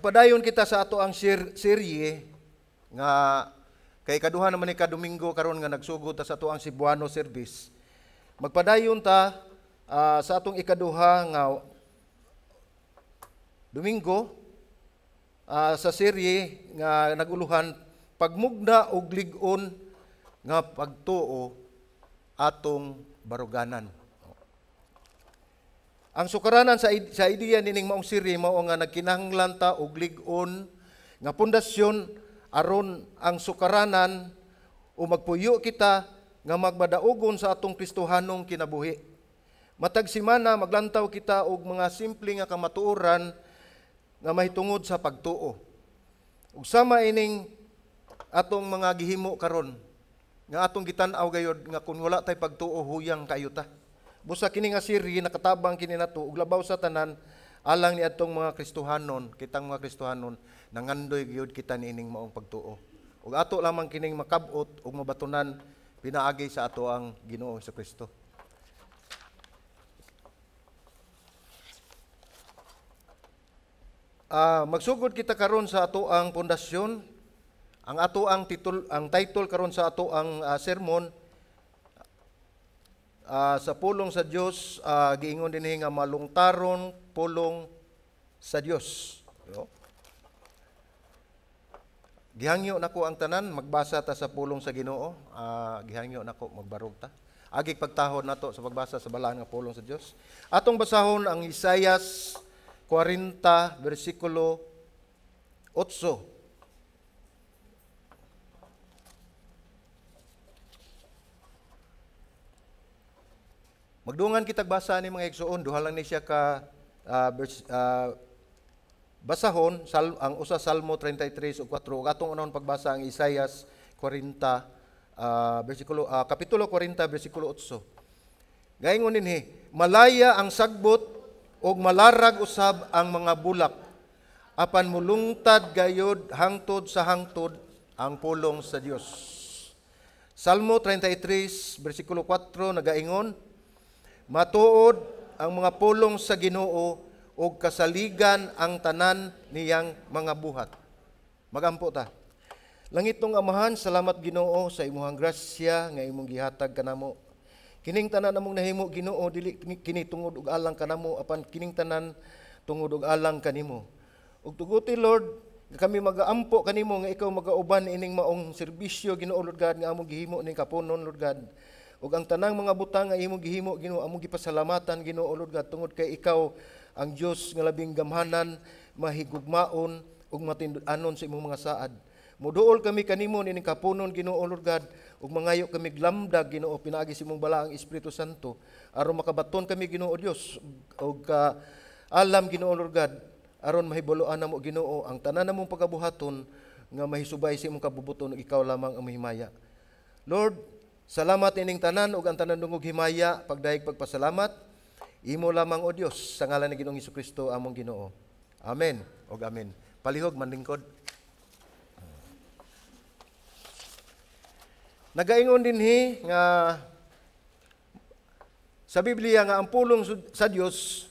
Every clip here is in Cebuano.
Magpadayon kita sa ato ang serye nga kay kaduha naman ni ka Domingo karon nga nagsugod ta sa ato ang Cebuano service. Magpadayon ta sa atong ikaduha nga Domingo sa serye nga naguluhan pagmugna og lig-on nga pagtuo atong baruganan. Ang sukaranan sa ideya nining maong serye mao nga nagkinahanglan ta og lig-on nga pundasyon aron ang sukaranan o magpuyo kita nga magmadaugon sa atong Kristohanong kinabuhi. Matag semana maglantaw kita og mga simple nga kamatuoran nga mahitungod sa pagtuo. Ug sama ining atong mga gihimo karon nga atong gitan-aw gayod nga kun wala tay pagtuo huyang kayo ta. Busa kini nga serye nakatabang kini nato ug labaw sa tanan alang ni atong mga Kristohanon, kitang mga Kristohanon nangandoy gyud kita niining maong pagtuo. Ug ato lamang kining makab-ot ug mabatunan pinaagi sa ato ang Ginoo Hesukristo. Magsugod kita karon sa ato ang pundasyon. Ang ato ang titul, ang title karon sa ato ang sermon sa pulong sa Dios, giingon dinhi nga malungtaron pulong sa Dios. Yo. Gihangyo nako ang tanan magbasa ta sa pulong sa Ginoo. Gihangyo nako magbarog ta. Agig pagtahod nato sa pagbasa sa balaan nga pulong sa Dios. Atong basahon ang Isaias 40 bersikulo 8. Magdungan kitag basa ni mga igsoon, duha lang ni siya ka basahon ang usa Salmo 33 ug 4 ug atong unahon pagbasa ang Isaias 40 bersikulo kapitulo 40 bersikulo 8. Gaingon dinhi, malaya ang sagbot ug malarag usab ang mga bulak, apan mulungtad gayod hangtod sa hangtod ang pulong sa Dios. Salmo 33 bersikulo 4 nagaingon, matuod ang mga pulong sa Ginoo ug kasaligan ang tanan niyang mga buhat. Magampo ta. Langitong Amahan, salamat Ginoo sa imuhang grasya nga imong gihatag kanamo. Kining tanan among nahimo Ginoo dili kini tungod og alang kanamo apan kining tanan tungod og alang kanimo. Ug tuguti Lord nga kami magaampo kanimo nga ikaw magauban ining maong serbisyo Ginoo Lord God nga among gihimo ning kapunon Lord God. Ug ang tanang mga butang nga imong gihimo Ginoo among gipasalamatan Ginoo Lord God tungod kay ikaw ang Dios nga labing gamhanan, mahigugmaon ug matinduanon sa imong mga saad. Moduol kami kanimo nining kapunon Ginoo Lord God ug mangayo kami lamdag Ginoo pinaagi sa imong balaang Espiritu Santo aron makabaton kami Ginoo Dios ug alam Ginoo Lord God aron mahibaloan namo Ginoo ang tanan namong pagabuhaton nga mahisubay sa imong kabubuton ug ikaw lamang ang mahimaya. Lord, salamat ining tanan ug ang tanan dungog himaya pagdayeg pagpasalamat imo lamang o Dios sa ngalan ni Ginoong Hesukristo among Ginoo. Amen ug amen. Palihog manlingkod. Nagaingon dinhi nga sa Biblia nga ang pulong sa Dios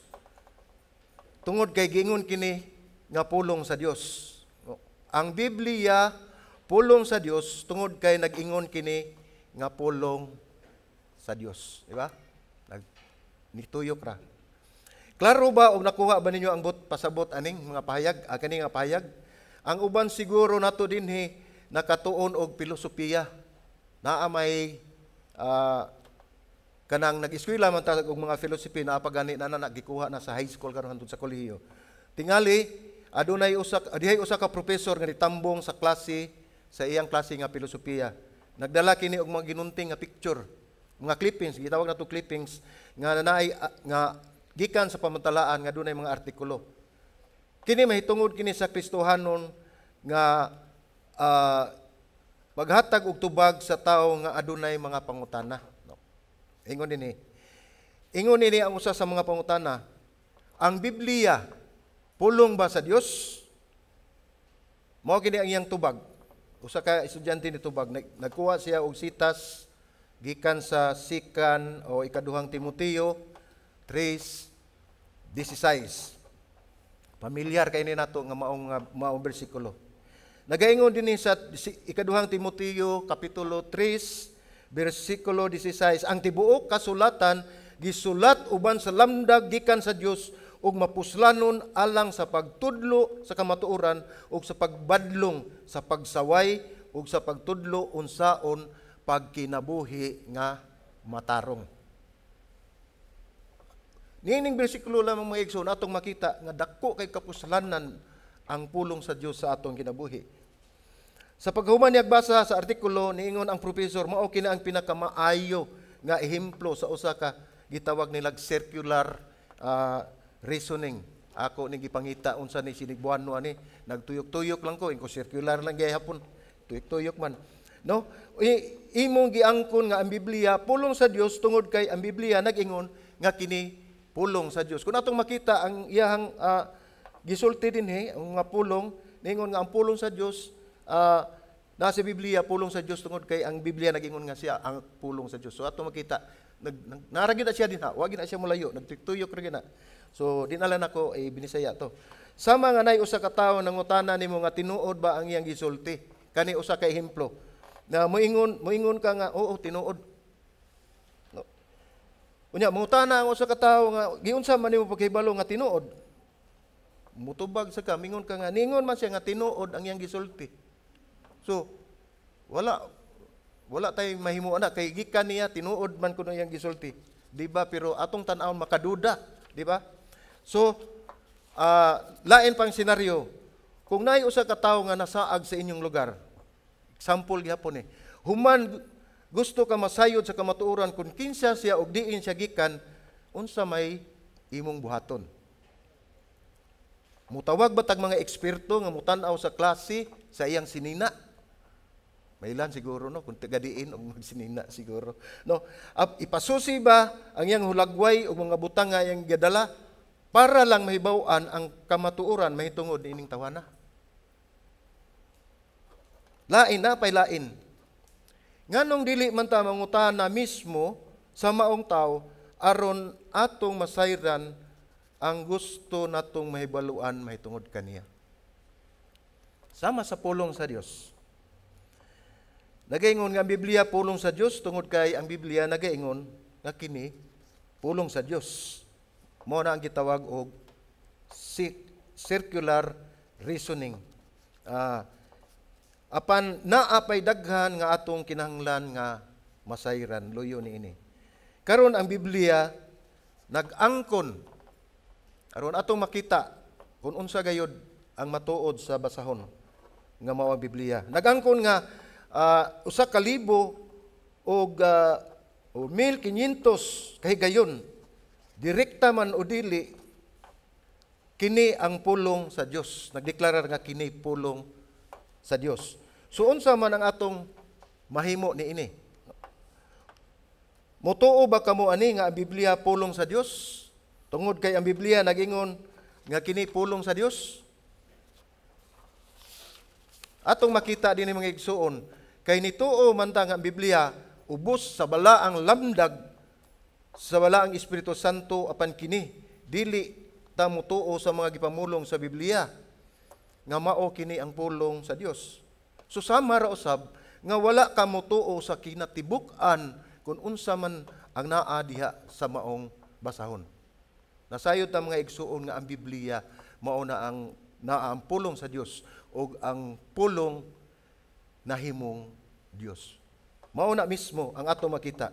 tungod kay giingon kini nga pulong sa Dios. Ang Biblia pulong sa Dios tungod kay nag-ingon kini nga pulong sa Dios, di ba? Nituyok ra. Klaro ba og nakuha ba ninyo ang pasabot aning mga pahayag, kani nga pahayag? Ang uban siguro nato dinhi nakatuon og filosofiya. Naa may kanang nag-eskwela man ta og mga philosophy naa pa gani na gikuha na sa high school karon hangtod sa kolehiyo. Tingali adunay usa dihay usa ka professor nga nitambong sa klase sa iyang klase nga filosofiya. Nagdala kini og mga ginunting nga picture, mga clippings, gitawag nato clippings nga naay nga gikan sa pamantalaan nga dunay mga artikulo. Kini mahitungod kini sa Kristohanon nga paghatag og tubag sa tawo nga adunay mga pangutana. No. Ingon dinhi. Ingon dinhi ang usa sa mga pangutana, ang Biblia pulong ba sa Dios? Mao kini ang iyang tubag. Usa ka estudyante ni tubag, nagkuha siya og sitas gikan sa sikan o ikaduhang Timoteo 3:16. Pamilyar kay ni nato nga maong bersikulo. Nagaingon dinhi sa Ikaduhang Timoteo kapitulo 3 bersikulo 16, ang tibuok kasulatan gisulat uban sa lamdag gikan sa Dios ug mapuslanon alang sa pagtudlo sa kamatuoran ug sa pagbadlong, sa pagsaway ug sa pagtudlo unsaon pagkinabuhi nga matarong. Niining bersikulo lamang, mga igsoon, atong makita nga dako kay kapuslanan ang pulong sa Dios sa atong kinabuhi. Sa paghuman niyag basa sa artikulo, niingon ang professor, mao kini ang pinakamaayo nga ehemplo sa usa ka gitawag nilag circular reasoning. Ako ni gipangita unsa ni sinigbuano ani, nagtuyok-tuyok lang ko, inko circular lang gihapon. Tuyok-tuyok man. No? Imong giangkon nga ang Biblia pulong sa Dios tungod kay ang Biblia nag-ingon nga kini pulong sa Dios. Kung atong makita ang iyahang gisulti dinhi ang nga pulong, ningon nga ang pulong sa Dios nasa Biblia, pulong sa Dios tungod kay ang Biblia nag-ingon nga siya ang pulong sa Dios. So atong makita nara gyud na siya dinha, wa gyud na siya molayo, nagtuyok ra gyud na. So dinala nako eh binisaya to. Sama nga nay usa ka tawo nangutana nimo nga tinuod ba ang iyang gisulti. Kani usa ka ehemplo. Na moingon ka nga oo, tinuod. No. Unya mangutana ang usa ka tawo nga giunsa man nimo pagkahibalo nga tinuod. Mutubag sa ka, mingon ka nga ningon man siya nga tinuod ang iyang gisulti. So wala tay mahimo ana kay gikan niya tinuod man kuno iyang gisulti. Di ba? Pero atong tan-awon makaduda, di ba? So lain pang senaryo. Kung naay usa ka tawo nga nasaag sa inyong lugar, example gihapon eh. Human gusto ka masayod sa kamatuoran kung kinsa siya og diin siya gikan, unsa may imong buhaton? Mutawag ba tag mga eksperto nga mutan-aw sa klase sa iyang sinina? Mailan siguro, no, kung taga diin og magsinina siguro. No, ipasusi ba ang iyang hulagway og mga butang nga iyang giadala para lang mahibaw-an ang kamatuoran mahitungod niining tawana? Lain na pay lain. Nganong dili man ta mangutana mismo sa maong tawo aron atong masayran ang gusto natong mahibaluan mahitungod kaniya? Sama sa pulong sa Dios. Nagaingon nga ang Biblia pulong sa Dios tungod kay ang Biblia nagaingon nga kini pulong sa Dios. Mao na ang gitawag og circular reasoning. Apan naa pay daghan nga atong kinahanglan nga masayran luyo niini. Karon ang Biblia nag-angkon aron atong makita kung unsa gayud ang matuod sa basahon nga mao ang Biblia. Nag-angkon nga 1,000 og 1,500 kahigayon, direkta man o dili, kini ang pulong sa Dios. Nagdeklarar nga kini pulong sa Dios. So unsa man ang atong mahimo niini? Motuo ba kamo ani nga ang Biblia pulong sa Dios? Tungod kay ang Biblia nagingon nga kini pulong sa Dios. Atong makita dinhi, mga igsuon, kay nituo man ta nga ang Biblia ubos sa balaang lamdag sa balaang Espiritu Santo, apan kini dili ta motuo sa mga gipamulong sa Biblia nga mao kini ang pulong sa Dios. So sama ra usab nga wala ka motuo sa kinatibuk-an kung unsa man ang naa diha sa maong basahon. Nasayod ta, mga igsuon, nga ang Biblia mao na ang naa ang pulong sa Dios ug ang pulong nahimong Dios. Mao na mismo ang ato makita.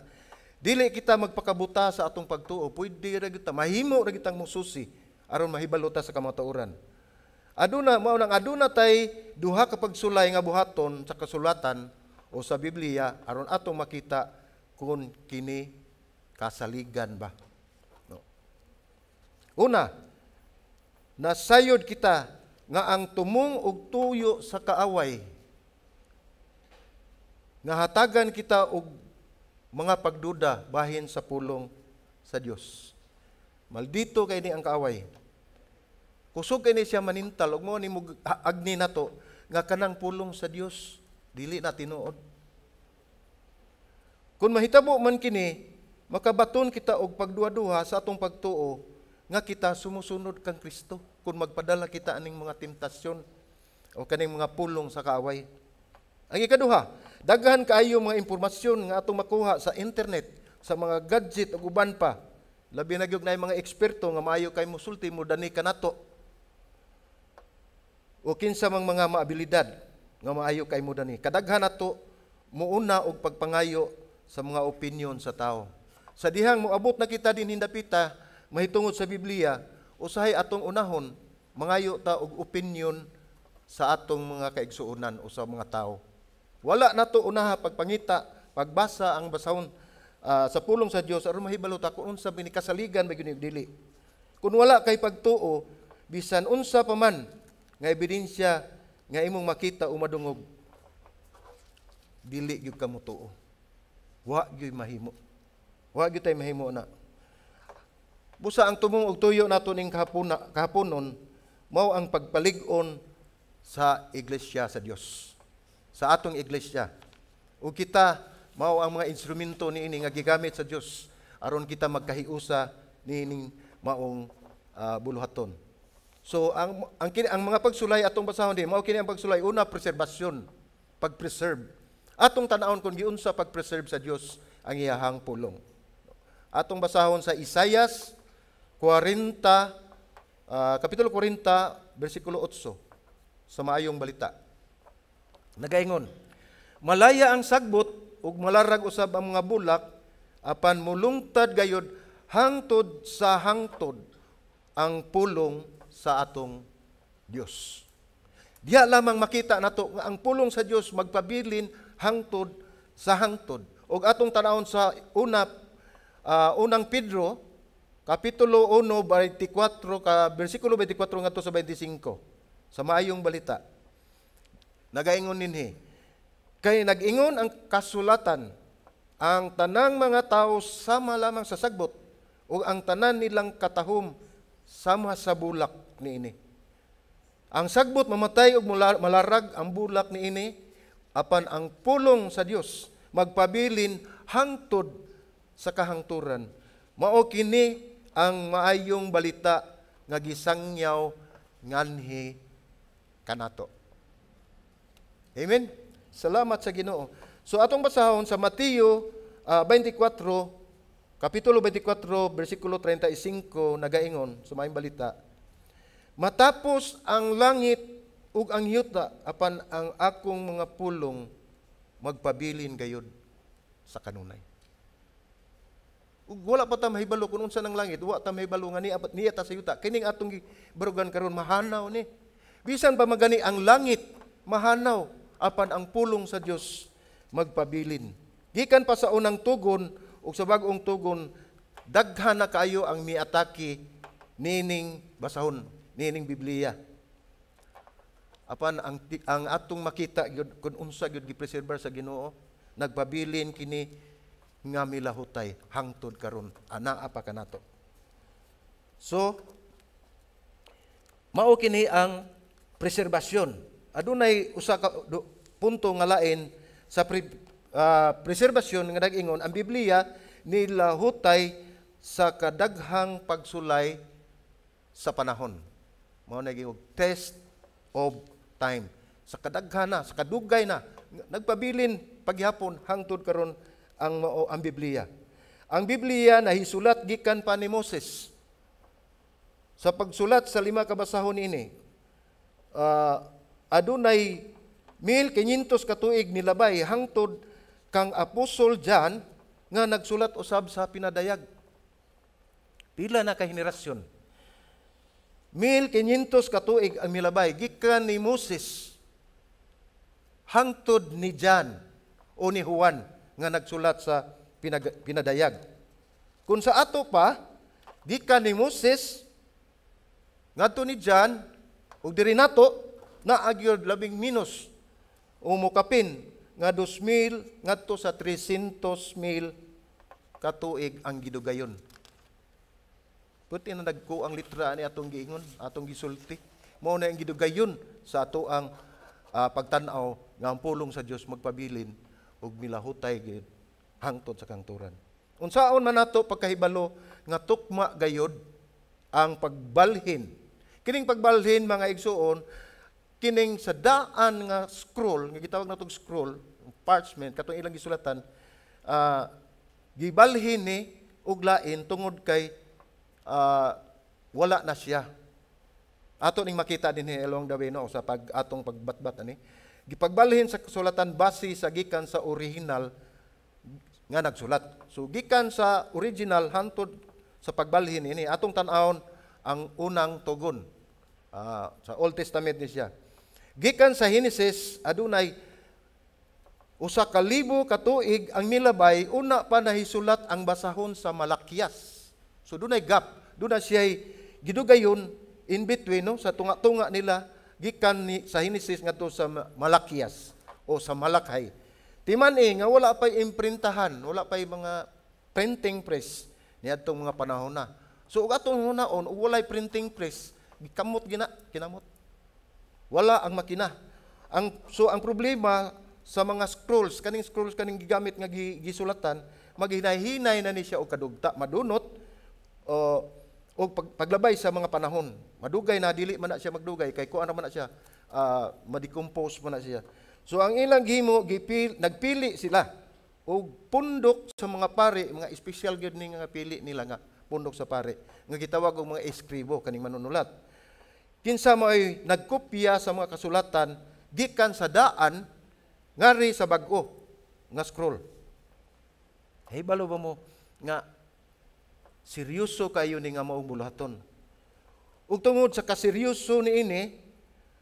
Dili kita magpakabuta sa atong pagtuo, pwede ra gyud ta, mahimo ra gyud tang mususi aron mahibalo ta sa kamatuoran. Aduna mao nang aduna tay duha ka pagsulay nga buhaton sa kasulatan o sa Biblia aron atong makita kung kini kasaligan ba. No. Una, nasayod kita nga ang tumong og tuyo sa kaaway nga hatagan kita og mga pagduda bahin sa pulong sa Dios. Maldito kay ni ang kaaway. Kusog kay ni siya manintal ug mao ni agni nato nga kanang pulong sa Dios dili na tinuod. Kung mahitabo man kini, makabaton kita og pagduha-duha sa atong pagtuo nga kita sumusunod kang Kristo. kung magpadala kita aning mga temptasyon o kaning mga pulong sa kaaway. Ang ikaduha, daghan kaayo mga impormasyon nga atong makuha sa internet, sa mga gadget ug uban pa. Labi na gyud naay mga eksperto nga maayo kay musulti mo dani kanato. O kinsa mang mga maabilidad nga maayo kay mo dani. Kadaghan nato muuna og pagpangayo sa mga opinion sa tao. Sa dihang moabot na kita din hindapita mahitungod sa Biblia, usahay atong unahon mangayo ta og opinion sa atong mga kaigsuonan o sa mga tao. Wala nato unaha pagpangita, pagbasa ang basahon sa pulong sa Dios aron mahibalo ta kung unsa bini kasaligan ba gyud dili. Kung wala kay pagtuo, bisan unsa pa man nga ebidensya nga imong makita o madungog, dili gyud ka motuo. Wa gyud mahimo. Wa gyud tay mahimo na. Busa ang tumong og tuyo nato ning kahaponon mao ang pagpalig-on sa iglesia sa Dios. Sa atong iglesia. Ug kita mao ang mga instrumento niini nga gigamit sa Dios aron kita magkahiusa niining maong buluhaton. So ang mga pagsulay atong basahon di mao kini ang pagsulay. Una, preserbasyon, pag-preserve. Atong tan-awon kung giunsa pag-preserve sa Dios ang iyahang pulong. Atong basahon sa Isayas 40, kapitulo 40 bersikulo 8 sa Maayong Balita. Nagaingon, "Malaya ang sagbot ug malarag usab ang mga bulak, apan mulungtad gayud hangtod sa hangtod ang pulong sa atong Dios." Diha lamang makita nato nga ang pulong sa Dios magpabilin hangtod sa hangtod. Ug atong tan-awon sa Unang Pedro kapitulo 1 24 ka bersikulo 24 ngadto sa 25 sa Maayong Balita. Nagaingon dinhi, "Kay nag-ingon ang kasulatan, ang tanang mga tao sama lamang sa sagbot ug ang tanan nilang katahom sama sa bulak niini. Ang sagbot mamatay ug malarag ang bulak niini, apan ang pulong sa Dios magpabilin hangtod sa kahangturan. Mao kini ang maayong balita nga gisangyaw nganhi kanato." Amen. Salamat sa Ginoo. So atong basahon sa Mateo 24, kapitulo 24 bersikulo 35, nagaingon sa Maayong Balita, "Matapos ang langit ug ang yuta, apan ang akong mga pulong magpabilin gayud sa kanunay." Ug wala pa ta mahibalo kung unsa ng langit, wa ta mahibalo nga niya ta sa yuta. Kining atong gibarugan karon mahanaw ni. Bisan pa magani ang langit mahanaw, apan ang pulong sa Dios magpabilin. Gikan pa sa unang tugon ug sa bag-ong tugon, daghan na kaayo ang miatake nining basahon, nining Biblia. Apan ang atong makita gyud kung unsa gyud gipreserbar sa Ginoo, nagpabilin kini nga milahutay hangtod karon, anaa pa kanato. So mao kini ang preserbasyon. Adunay usa ka punto nga lain sa preserbasyon nga nag-ingon ang Biblia nilahutay sa kadaghang pagsulay sa panahon. Mao na giingog test of time. Sa kadaghan na, sa kadugay na, nagpabilin paghapon hangtod karon ang mao ang Biblia. Ang Biblia nahisulat gikan pa ni Moses. Sa pagsulat sa lima ka basahon ini, adunay 1500 ka tuig nilabay hangtod kang Apostol John nga nagsulat usab sa pinadayag. Pila na ka henerasyon? 1500 ka tuig ang milabay gikan ni Moses hangtod ni John o ni Juan nga nagsulat sa pinadayag. Kung sa ato pa, gikan ni Moses ngadto ni John ug diri nato naa gyud labing minus o mokapin nga 2,000 ngadto sa 300,000 katuig ang gidugayon. Puti na nagko ang litra ani atong giingon, atong gisulti. Mao na ang gidugayon sa ato ang pagtan-aw nga ang pulong sa Dios magpabilin ug milahutay gyud hangtod sa kangturan. Unsaon man nato pagkahibalo nga tukma gayod ang pagbalhin? Kining pagbalhin, mga igsuon, kining sa daan nga scroll, nga gitawag natong scroll, parchment, katong ilang gisulatan, gibalhin ni og lain tungod kay wala na siya. Ato ning makita dinhi along the way, no, sa pag atong pagbatbat ani. Gipagbalhin sa kasulatan base sa gikan sa original nga nagsulat. So gikan sa original hantod sa pagbalhin ini, atong tan-awon ang unang tugon. Sa Old Testament ni siya. Gikan sa Genesis, adunay 1,000 ka tuig ang milabay una pa nahisulat ang basahon sa Malakias. So dunay gap, dunay siya gidugayon in between, no, sa tunga-tunga nila gikan ni, sa Genesis ngadto sa Malakias o sa Malakay. Timan-i nga wala pa'y imprintahan, wala pa'y mga printing press niadtong mga panahon na. So ug atong hunaon, ug walay printing press, gikamot gina, kinamot. Wala ang makina. So ang problema sa mga scrolls, kaning scrolls, kaning gigamit nga gisulatan, maghinay-hinay na ni siya og kadugta, madunot o og paglabay sa mga panahon. Madugay na, dili man na siya magdugay kay kuan man na siya, ma-decompose man na siya. So ang ilang gihimo, nagpili sila og pundok sa mga pari, mga espesyal gyud ni nga pili nila nga pundok sa pari, nga gitawag og mga eskribo, kaning manunulat. Kinsa maoy nagkopya sa mga kasulatan gikan sa daan ngari sa bag-o nga scroll. Hibalo ba mo nga seryoso kayo ni nga maong buluhaton? Ug tungod sa kaseryoso niini,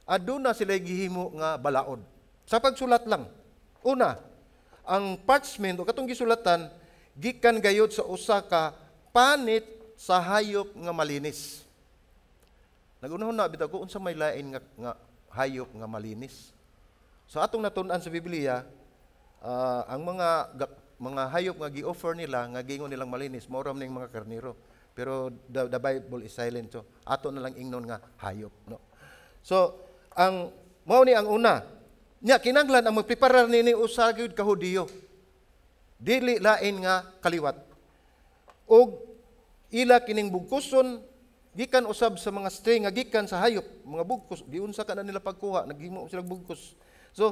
aduna sila gihimo nga balaod. Sa pagsulat lang. Una, ang parchment o katong gisulatan gikan gayod sa usa ka panit sa hayop nga malinis. Nagunahon na bitaw ko unsa may lain nga hayop nga malinis. Sa atong natun-an sa Biblia, ang mga hayop nga gi-offer nila nga giingon nilang malinis, mao ra man ning mga karnero. Pero the Bible is silent, so ato na lang ingnon nga hayop, no. So ang mao ni ang una. Nya kinahanglan ang magpreparar nini usa gyud ka Hudiyo. Dili lain nga kaliwat. Og ila kining bugkuson gikan usab sa mga string nga gikan sa hayop, mga bugkos, giunsa ka na nila pagkuha, naghimo sila bugkos. So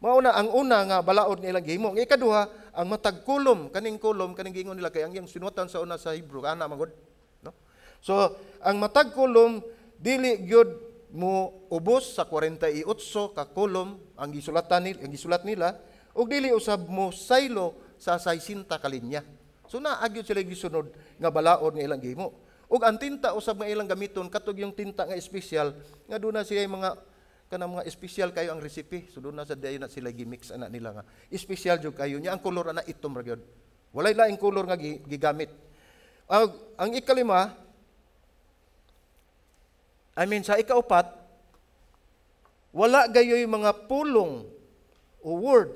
mao na ang una nga balaod nga ilang gihimo. Ang ikaduha, ang matag kulom, kaning kulom, kaning giingon nila kay ang iyang sinuwatan sa una sa Hebrew, ana magod, no? So ang matag kulom dili gyud mo ubos sa 48 ka kulom ang gisulatan nila, ang gisulat nila, ug dili usab mo saylo sa 60 ka linya. So naa gyud sila gisunod nga balaod nga ilang gihimo. Ug ang tinta usab nga ilang gamiton, katog yung tinta nga espesyal nga duna siya mga kanang mga espesyal kayo ang recipe. So duna sa dayon na sila gimix ana nila nga espesyal jud kayo nya ang kolor ana itom ra gyud. Walay laing kolor nga gigamit. Ang ikalima, I mean sa ikaupat, wala gayoy mga pulong o word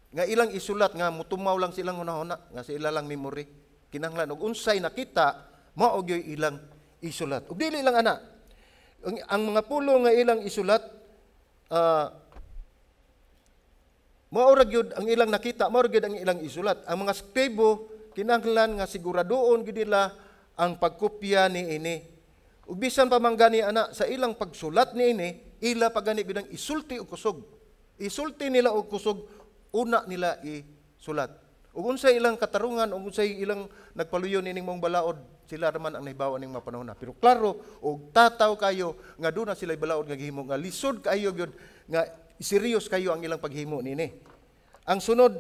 nga ilang isulat nga mutumaw lang silang hunahuna, nga sa ila lang memory. Kinahanglan og unsay nakita, mao gyoy ilang isulat. Ug dili lang ana. Ang mga pulong nga ilang isulat, mao ra gyud ang ilang nakita, mao ra gyud ang ilang isulat. Ang mga skribo kinahanglan nga siguradoon gyud nila ang pagkopya niini. Ug bisan pa man gani ana sa ilang pagsulat niini, ila pa gani gyud ang isulti og kusog. Isulti nila og kusog, una nila isulat. Ug unsay ilang katarungan, ug unsay ilang nagpaluyo nining mong balaod, sila raman ang nahibaw ning mga panahon na. Pero klaro og tataw kayo nga duna sila balaod nga gihimo nga lisod kayo gyud nga serious kayo ang ilang paghimo niini. Ang sunod,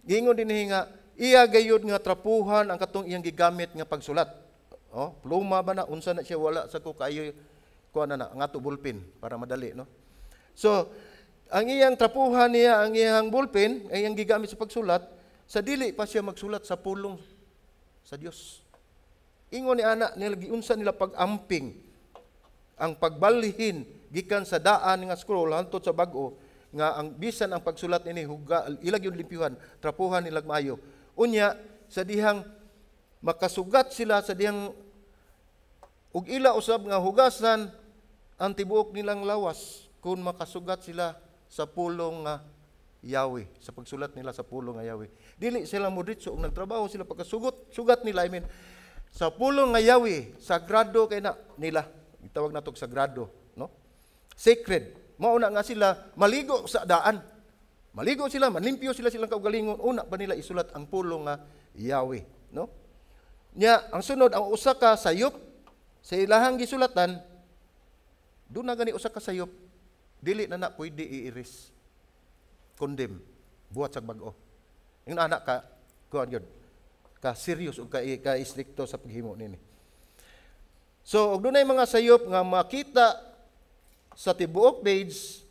giingon dinhi nga iya gayud nga trapuhan ang katong iyang gigamit nga pagsulat. Oh, pluma ba na, unsa na siya, wala sa ko kayo kuan na ang ato ballpen para madali, no. So ang iyang trapuhan niya, ang iyang ballpen, ang iyang gigamit sa pagsulat, sa dili pa siya magsulat sa pulong sa Dios. Ingon ni ana nila, giunsa nila pag-amping ang pagbalhin gikan sa daan nga scroll hantod sa bag-o, nga ang bisan ang pagsulat nini huga ilag yung limpyuhan, trapuhan nilag maayo. Unya sa dihang makasugat sila, sa dihang ug ila usab nga hugasan ang tibuok nilang lawas kung makasugat sila sa pulong nga Yahweh, sa pagsulat nila sa pulong nga Yahweh. Dili sila modritso og nagtrabaho sila pagkasugot, sugat nila, I mean, Sa pulong nga Yahweh, sagrado kay na nila. Gitawag nato sagrado, no? Sacred. Mao na nga sila maligo sa daan. Maligo sila, manlimpyo sila silang kaugalingon, una pa nila isulat ang pulong nga Yahweh, no? Nya ang sunod, ang usa ka sayop sa ilahang gisulatan, duna gani usa ka sayop, dili na na pwede i-erase. Condemn. Buhat sa bag-o. Yung anak ka, kuan yun, ka serious ug ka istrikto sa paghimo nini. So, og dunay mga sayop nga makita sa tibuok page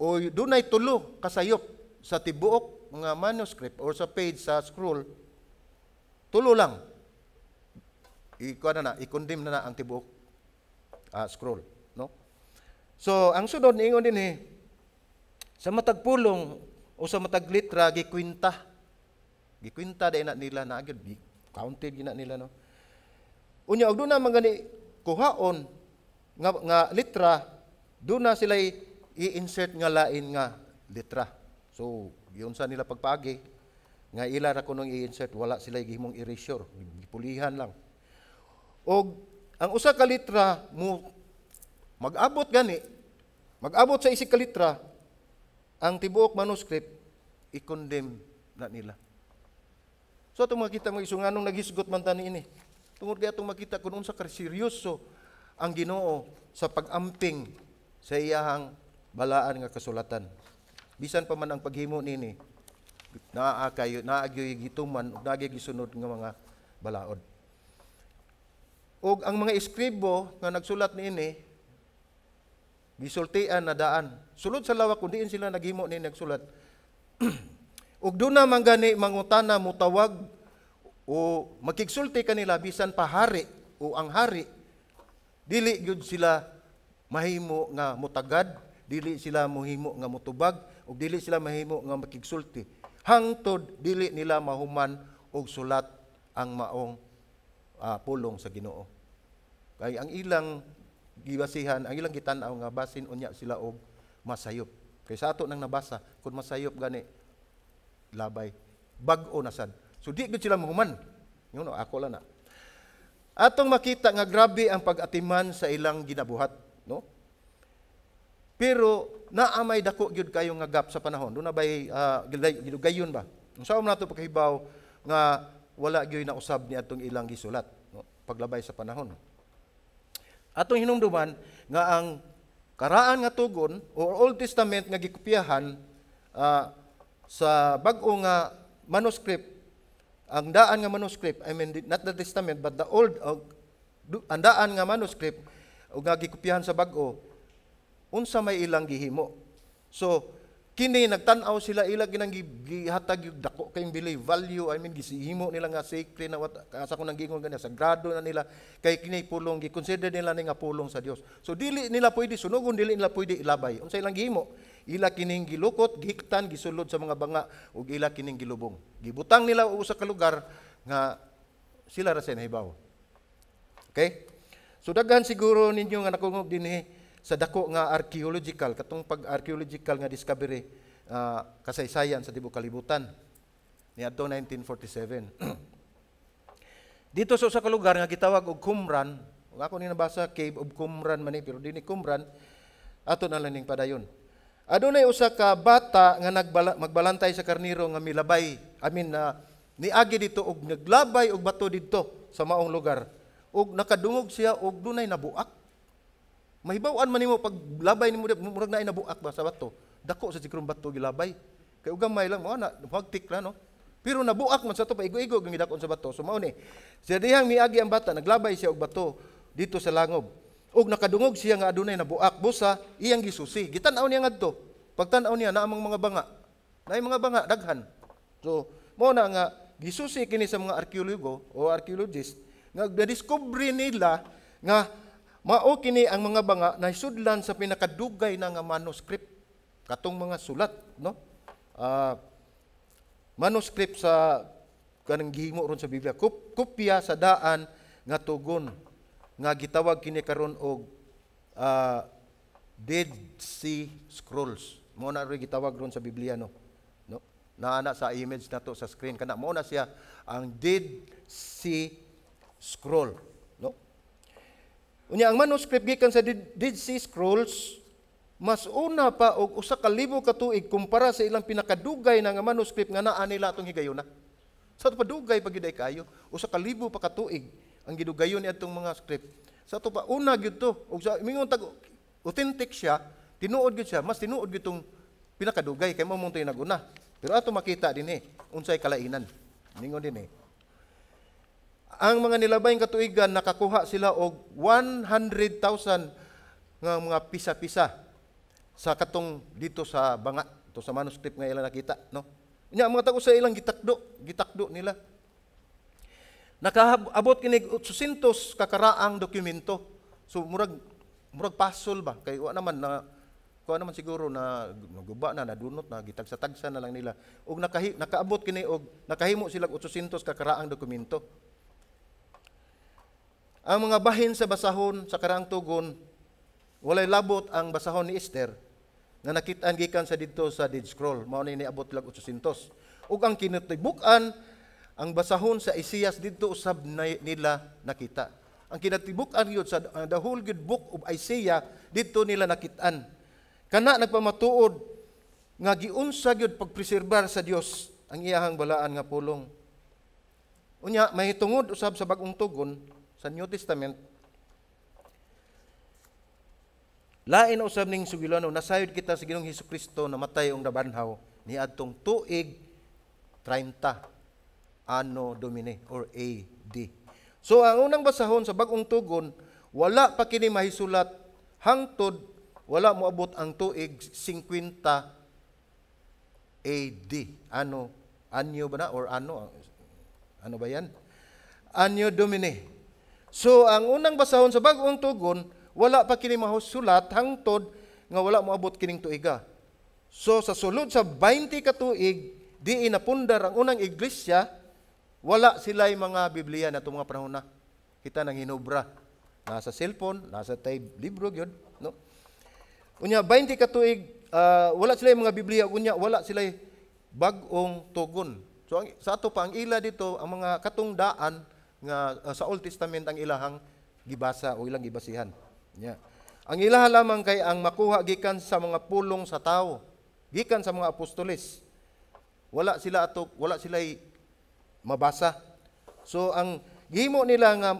o dunay tulo ka sayop sa tibuok nga manuscript or sa page sa scroll, tulo lang. I na na, i-condemn na na ang tibuok scroll, no? So, ang sunod niingon dinhi, sa matag pulong o sa matag litra gikwinta. Gikwinta dai na nila na gyud, counted gina nila, no. Unya og duna man gani kuhaon nga litra, duna sila i-insert nga lain nga litra. So, giunsa nila pagpaagi nga ila ra kunong i-insert, wala sila gihimong erasure, gipulihan lang. Og ang usa ka litra mo mag-abot gani, mag-abot sa isig ka litra, ang tibuok manuscript i-condemn na nila. So atong makita, mga igsoon, nganong naghisgot man ta niini? Tungod kay atong makita kung unsa ka seryoso ang Ginoo sa pag-amping sa iyahang balaan nga kasulatan. Bisan pa man ang paghimo nini, naa kayo naa gyoy gituman ug naa gisunod nga mga balaod. Og ang mga eskribo nga nagsulat niini, gisultian na daan. Sulod sa lawak kung diin sila naghimo ni nagsulat. Ug duna man gani mangutana, mutawag o makigsulti kanila bisan pa hari o ang hari, dili gyud sila mahimo nga mutagad, dili sila mohimo nga mutubag ug dili sila mahimo nga makigsulti hangtod dili nila mahuman og sulat ang maong pulong sa Ginoo. Kay ang ilang gibasihan, ang ilang gitan-aw nga basin unya sila og masayop. Kay sa ato nang nabasa, kung masayop gani labay, bag-o na sad. So di gyud sila mahuman. Yun, no, ako lang na. Atong makita nga grabe ang pag-atiman sa ilang ginabuhat, no? Pero naa may dako gyud kayo nga gap sa panahon. Duna bay gidugayon ba? Unsa man nato pagkahibaw nga wala gyud na usab ni atong ilang gisulat, no? Paglabay sa panahon. Atong hinumduman nga ang karaan nga tugon o Old Testament nga gikopyahan sa bag-o nga manuscript, ang daan nga manuscript, I mean, not the Testament but the old, ang daan nga manuscript o nga gikopyahan sa bag-o, unsa may ilang gihimo. So kini nagtan-aw sila, ila ginang gihatag yung dako kayong belief value, I mean, gisihimo nila nga sacred na wat, asa ko nang gingon gani, sagrado na nila kay kini pulong, gi-consider nila ni nga pulong sa Dios. So dili nila pwede sunugon, dili nila pwede ilabay. Unsa ilang gihimo? Ila kining gilukot, gihiktan, gisulod sa mga banga ug ila kining gilubong. Gibutang nila og usa ka lugar nga sila ra sa nahibaw. Okay? So daghan siguro ninyo nga nakungog dinhi sa dako nga archaeological, katong pag archaeological nga discovery, kasaysayan sa tibuok kalibutan niadto 1947. Dito sa usa ka lugar nga gitawag og Qumran, ug ako ni nabasa Cave of Qumran man ni, pero dinhi Qumran, ato na lang ning padayon. Adunay usa ka bata nga magbalantay sa karniro nga milabay, I mean, niagi dito og naglabay og bato didto sa maong lugar. Og nakadungog siya og dunay nabuak. Mahibaw-an man nimo pag labay nimo, murag naay nabuak ba sa bato. Dako sa sigurong bato gilabay. Kay gamay lang mo na, hagtik lang, no. Pero nabuak man sa to, paigo-igo gyud gidakon sa bato. So mao ni. Siya dihang miagi ang bata, naglabay siya og bato dito sa langob. Og nakadungog siya nga adunay nabuak, busa iyang gisusi. Gitan-aw niya ngadto. Pagtan-aw niya, naa mang mga banga. Naay mga banga daghan. So mao na nga gisusi kini sa mga arkeologo o archaeologist nga na-discover nila nga mao kini ang mga banga na sudlan sa pinakadugay na nga manuscript, katong mga sulat, no, manuscript sa kanang gihimo ron sa Biblia, kopya sa daan nga tugon nga gitawag kini karon og Dead Sea Scrolls. Mao na rin gitawag ron sa Biblia, no. Naa na sa image nato sa screen kana, mao na siya ang Dead Sea Scroll, no? Unya ang manuscript gikan sa Dead Sea Scrolls mas una pa og 1,000 ka tuig kumpara sa ilang pinakadugay na nga manuscript nga naa nila atong higayuna. Sa ato pa, dugay pa gyud ay kaayo, 1,000 pa ka tuig ang gidugayon ni atong mga script. Sa ato pa, una gyud to. Ug sa mingon tag authentic siya, tinuod gyud siya, mas tinuod gyud tong pinakadugay kay mao man to'y naguna. Pero ato makita dinhi unsay kalainan. Ningon dinhi. Ang mga nilabayng katuigan, nakakuha sila og 100,000 nga mga pisa-pisa sa katong dito sa banga, to sa manuscript nga ilang nakita, no? Nya ang mga tao sa ilang gitakdo, gitakdo nila. Nakaabot kini 800 kakaraang dokumento. So murag murag puzzle ba, kay wa naman na kuha naman siguro na naguba na, nadunot na, gitagsa-tagsa na lang nila. Og nakaabot kini og nakahimo sila og 800 kakaraang dokumento. Ang mga bahin sa basahon sa karaang tugon, walay labot ang basahon ni Esther nga nakit-an gikan sa didto sa Dead Scroll. Mao ni niabot lag 800. Ug ang kinatibuk-an, ang basahon sa Isaias, didto usab na, nila nakita. Ang kinatibuk-an gyud sa the whole good book of Isaiah, didto nila nakit-an. Kana nagpamatuod nga giunsa gyud pagpreserbar sa Dios ang iyahang balaan nga pulong. Unya mahitungod usab sa Bag-ong Tugon, sa New Testament, lain usab ning sugilano, nasayod kita sa Ginoong Hesukristo namatay ug nabanhaw niadtong tuig 30 Anno Domini or AD. So ang unang basahon sa Bag-ong Tugon, wala pa kini mahisulat hangtod wala moabot ang tuig 50 AD. Ano? Anyo ba na? Or ano? Ano ba yan? Anno Domini. So, ang unang basahon sa Bag-ong Tugon, wala pa kini mahisulat hangtod nga wala moabot kining tuiga. So, sa sulod sa 20 ka tuig, di napundar ang unang iglesia, wala sila'y mga Biblia na itong mga panahon na. Kita nang hinubra. Nasa cellphone, nasa tay libro gyud, no? Unya 20 ka tuig, wala sila mga Biblia, unya wala sila Bag-ong Tugon. So sa ato pa, ang ila dito, ang mga katungdaan nga sa Old Testament ang ilahang gibasa o ilang gibasihan. Nya. Ang ilaha lamang kay ang makuha gikan sa mga pulong sa tao, gikan sa mga apostoles. Wala sila ato, wala sila mabasa. So ang gihimo nila nga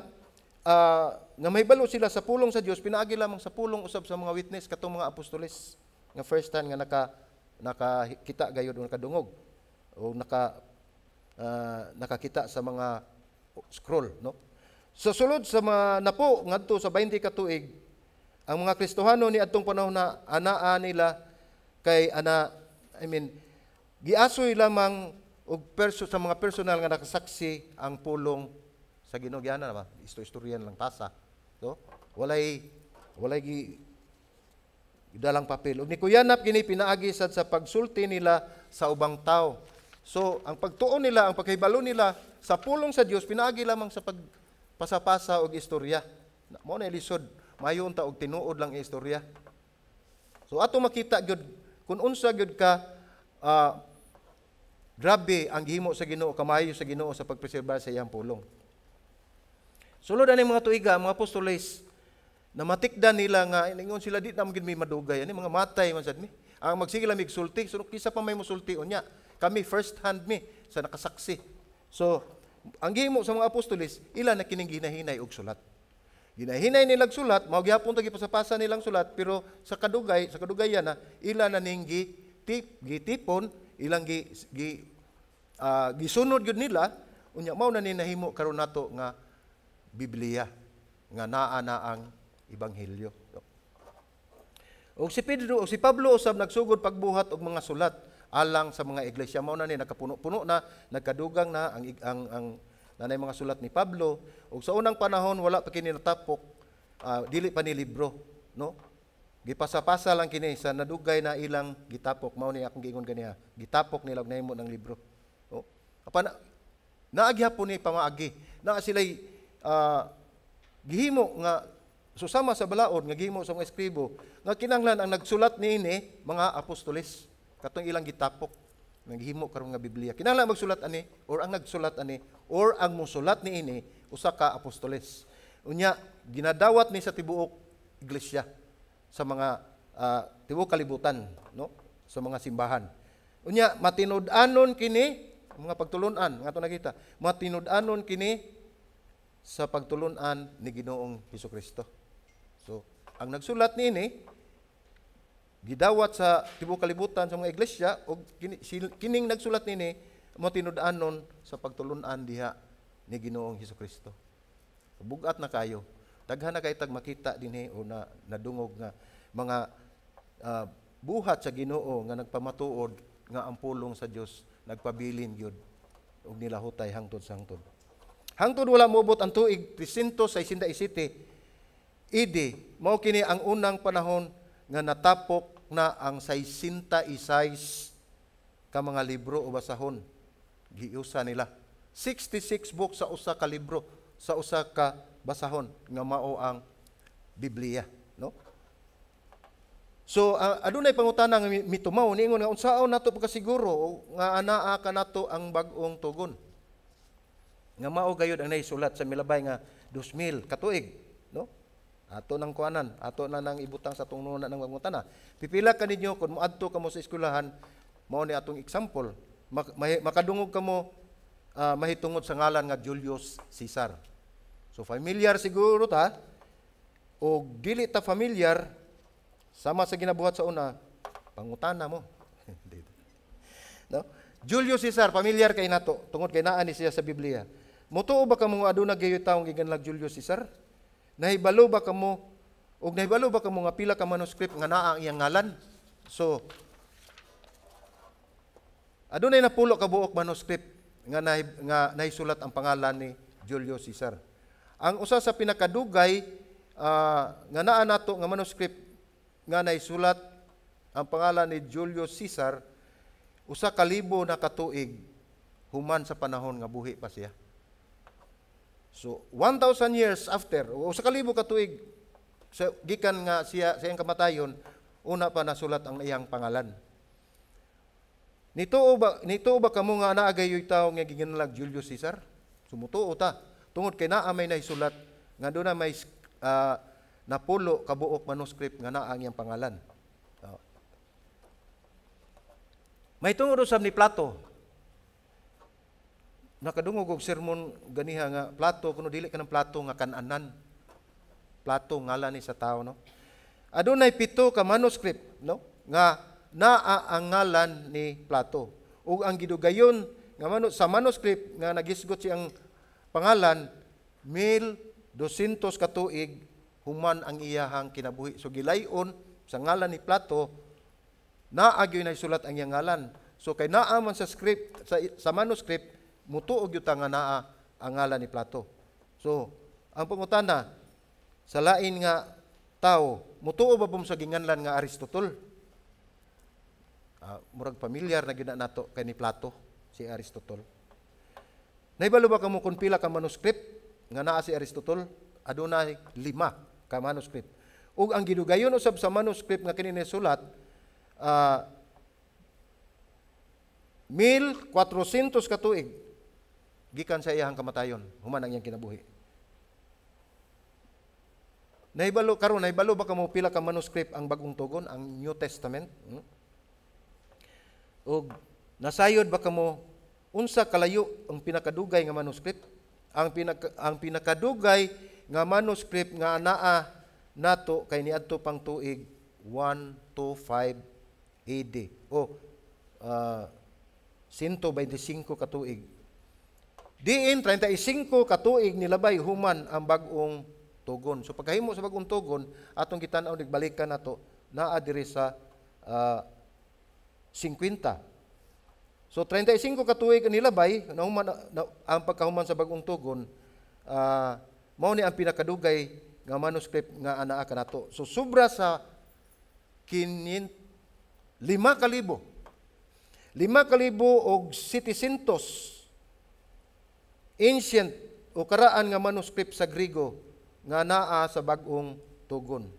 mahibalo sila sa pulong sa Dios, pinaagi lamang sa pulong usab sa mga witness, katong mga apostoles nga first time nga nakakita gayud o nakadungog o nakakita sa mga scroll, no? So sulod sa mga napo ngadto sa 20 ka tuig, ang mga Kristohano ni adtong panahon na anaa nila kay ana, I mean, giasoy lamang og sa mga personal nga nakasaksi ang pulong sa Ginoo. Giana ba istoryan lang tasa. So walay walay gi dalang papel. Ug nikuyanap kini pinaagi sad sa pagsulti nila sa ubang tao. So ang pagtuon nila, ang pagkahibalo nila sa pulong sa Dios, pinaagi lamang sa pagpasapasa og istorya. Mao na lisod, mayo unta og tinuod lang istorya. So ato makita gyud kung unsa gyud ka grabe ang gihimo sa Ginoo, kamayo sa Ginoo sa pagpreserbar sa iyang pulong. Sulod ani mga tuiga, mga apostoles, na matikdan nila nga ingon sila, di na gyud mi madugay ani, mga matay man sad mi. Ang magsige lang mig sulti, so kisa pa may mosulti unya. Kami, first hand mi sa nakasaksi. So ang gihimo sa mga apostoles, ila na kining ginahinay og sulat. Ginahinay nilang sulat, mao gihapon to gipasapasa nilang sulat, pero sa kadugayan na ila na ning gitipon, ilang gi, gi gisunod gyud nila, unya mao na ni nahimo karon nato nga Biblia nga naa na ang ebanghelyo. Og si Pedro o si Pablo usab nagsugod pagbuhat og mga sulat alang sa mga iglesia. Mao na ni nakapuno-puno na, nagkadugang na ang nanay mga sulat ni Pablo. Og sa unang panahon wala pa kini natapok, dili pa ni libro, no? Gipasa-pasa lang kini sa nadugay na ilang gitapok. Mao ni akong giingon ganiha. Gitapok nila og nahimo ng libro. No? Apan naa gihapon ni pamaagi. Naa sila'y gihimo nga susama sa balaod nga gihimo sa mga eskribo nga kinahanglan ang nagsulat niini mga apostoles, katong ilang gitapok, no? Naghimo karon nga Biblia. Kinahanglan magsulat ani or ang nagsulat ani or ang mosulat niini usa ka apostoles. Unya ginadawat ni sa tibuok iglesia, sa mga tibuok kalibutan, no? Sa mga simbahan. Unya matinud-anon kini mga pagtulunan nga ato nakita. Matinud-anon kini sa pagtulunan ni Ginoong Hesukristo. So, ang nagsulat niini gidawat sa tibuok kalibutan sa mga iglesia og kining nagsulat niini matinud-anon sa pagtulunan diha ni Ginoong Hesukristo. Bugat na kayo. Daghan na kay tag makita dinhi o na nadungog nga mga buhat sa Ginoo nga nagpamatuod nga ang pulong sa Dios nagpabilin gyud og nilahutay hangtod sa hangtod. Hangtod wala moabot ang tuig 367 AD, mao kini ang unang panahon nga natapok na ang 66 ka mga libro o basahon. Giusa nila. 66 books sa usa ka libro, sa usa ka basahon nga mao ang Biblia, no? So adunay pangutana nga mitumaw niingon nga unsaon nato pagkasiguro nga anaa kanato ang bag-ong tugon? Nga mao gayud ang naisulat sa milabay nga 2000 katuig, no? Ato nang kuanan, ato na nang ibutang sa atong nuna ng pangutana. Pipila ka ninyo kung moadto kamo sa eskwelahan, mao ni atong example. Makadungog kamo mahitungod sa ngalan nga Julius Caesar. So familiar siguro ta o dili ta familiar, sama sa ginabuhat sa una, pangutana mo. No? Julius Caesar, familiar kay nato tungod kay naa ni siya sa Biblia. Mutuo ba kamo nga aduna gayoy taong giganlag Julius Caesar? Nahibalo ba kamo og nahibalo ba kamo nga pila ka manuscript nga naa ang iyang ngalan? So adunay napulo ka buok manuscript nga nahisulat ang pangalan ni Julius Caesar. Ang usa sa pinakadugay nga naa nato nga manuscript nga nahisulat ang pangalan ni Julius Caesar, 1,000 na katuig human sa panahon nga buhi pa siya. So 1,000 years after, o 1,000 ka tuig sa gikan nga siya sa iyang kamatayon, una pa nasulat ang iyang pangalan. Nituo ba kamo nga naa gayoy tawo nga giganlag Julius Caesar? Sumutuo ta. Tungod kay naa may nahisulat nga doon na may napulo ka buok manuscript nga naa ang iyang pangalan. Oh. May tungod usab ni Plato. Nakadungog og sermon ganiha nga Plato kuno, dili kanang plato nga kananan. Plato ngalan ni sa tao, no. Adunay 7 ka manuscript, no, nga naa ang ngalan ni Plato. Ug ang gidugayon nga sa manuscript nga nagisgot siyang pangalan, 1200 katuig human ang iyahang kinabuhi. So gilayon sa ngalan ni Plato, naa gyud sulat ang iyang ngalan. So kay naa man sa script sa manuscript, mutuo gyud ta nga naa ang ngalan ni Plato. So ang pangutana sa lain nga tao, mutuo ba bum sa ginganlan nga Aristotle? Murag familiar na gyud na nato kay ni Plato si Aristotle. Nahibalo ba kamo kung pila ka manuscript nga naa si Aristotle? Adunay 5 ka manuscript. Ug ang gidugayon usab sa manuscript nga kini nasulat, 1400 ka tuig gikan sa iyang kamatayon human ang iyang kinabuhi. Nahibalo karon, nahibalo ba kamo pila ka manuscript ang Bagong Tugon, ang New Testament? Ug nasayod ba kamo unsa kalayo ang pinakadugay nga manuscript? Ang pinakadugay nga manuscript nga naa nato kay niadto pang tuig 125 AD o 125 ka tuig. Diin 35 ka tuig nilabay human ang Bag-ong Tugon. So pagkahimo sa Bag-ong Tugon, atong gitan-aw, nagbalikan nato, naa diri sa 50. So 35 ka tuig nilabay nahuman na, ang pagkahuman sa Bag-ong Tugon, mao ni ang pinakadugay nga manuscript nga anaa kanato. So sobra sa kinin 5,000. 5,700 ancient o karaan nga manuscript sa Griego nga naa sa Bag-ong Tugon.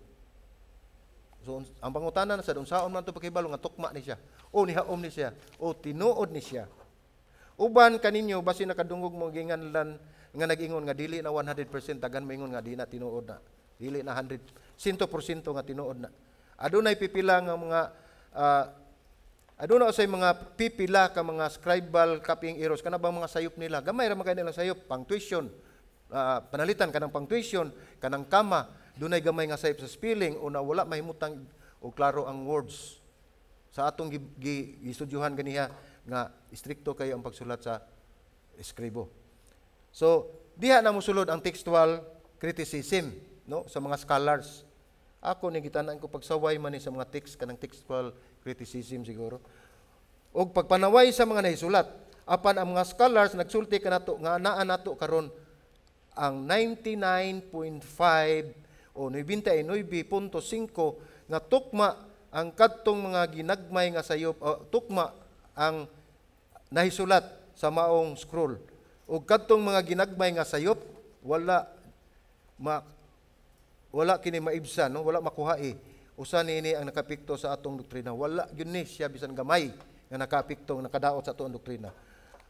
So ang pangutana na sa unsaon man to pagkahibalo nga tukma ni siya o nihaom ni siya o tinuod ni siya? Uban kaninyo basi nakadungog mo ginganlan nga nag-ingon nga dili na 100%, tagan maingon nga di na tinuod na. Dili na 100 100% nga tinuod na. Adunay pipila nga mga aduna usay mga pipila ka mga scribal copying errors, kana bang mga sayop nila. Gamay ra man kay nilang sayop pang tuition. Panalitan kanang pang tuition, kanang kama, dunay gamay nga sayop sa spelling o na wala mahimutang o klaro ang words. Sa atong gistudyuhan ganiha nga istrikto kayo ang pagsulat sa eskribo. So, diha na mosulod ang textual criticism, no, sa mga scholars. Ako ni gitanan ko pagsaway man ni sa mga text kanang textual criticism siguro. Og pagpanaway sa mga nahisulat, apan ang mga scholars nagsulti kanato nga naa nato karon ang 99.5 o 99.5 nga tukma ang kadtong mga ginagmay nga sayop o, tukma ang nahisulat sa maong scroll ug kadtong mga ginagmay nga sayop wala kini maibsan, no, wala makuha. Usa niini ang nakapikto sa atong doktrina. Wala gyud ni siya bisan gamay nga nakapikto, nga nakadaot sa atong doktrina.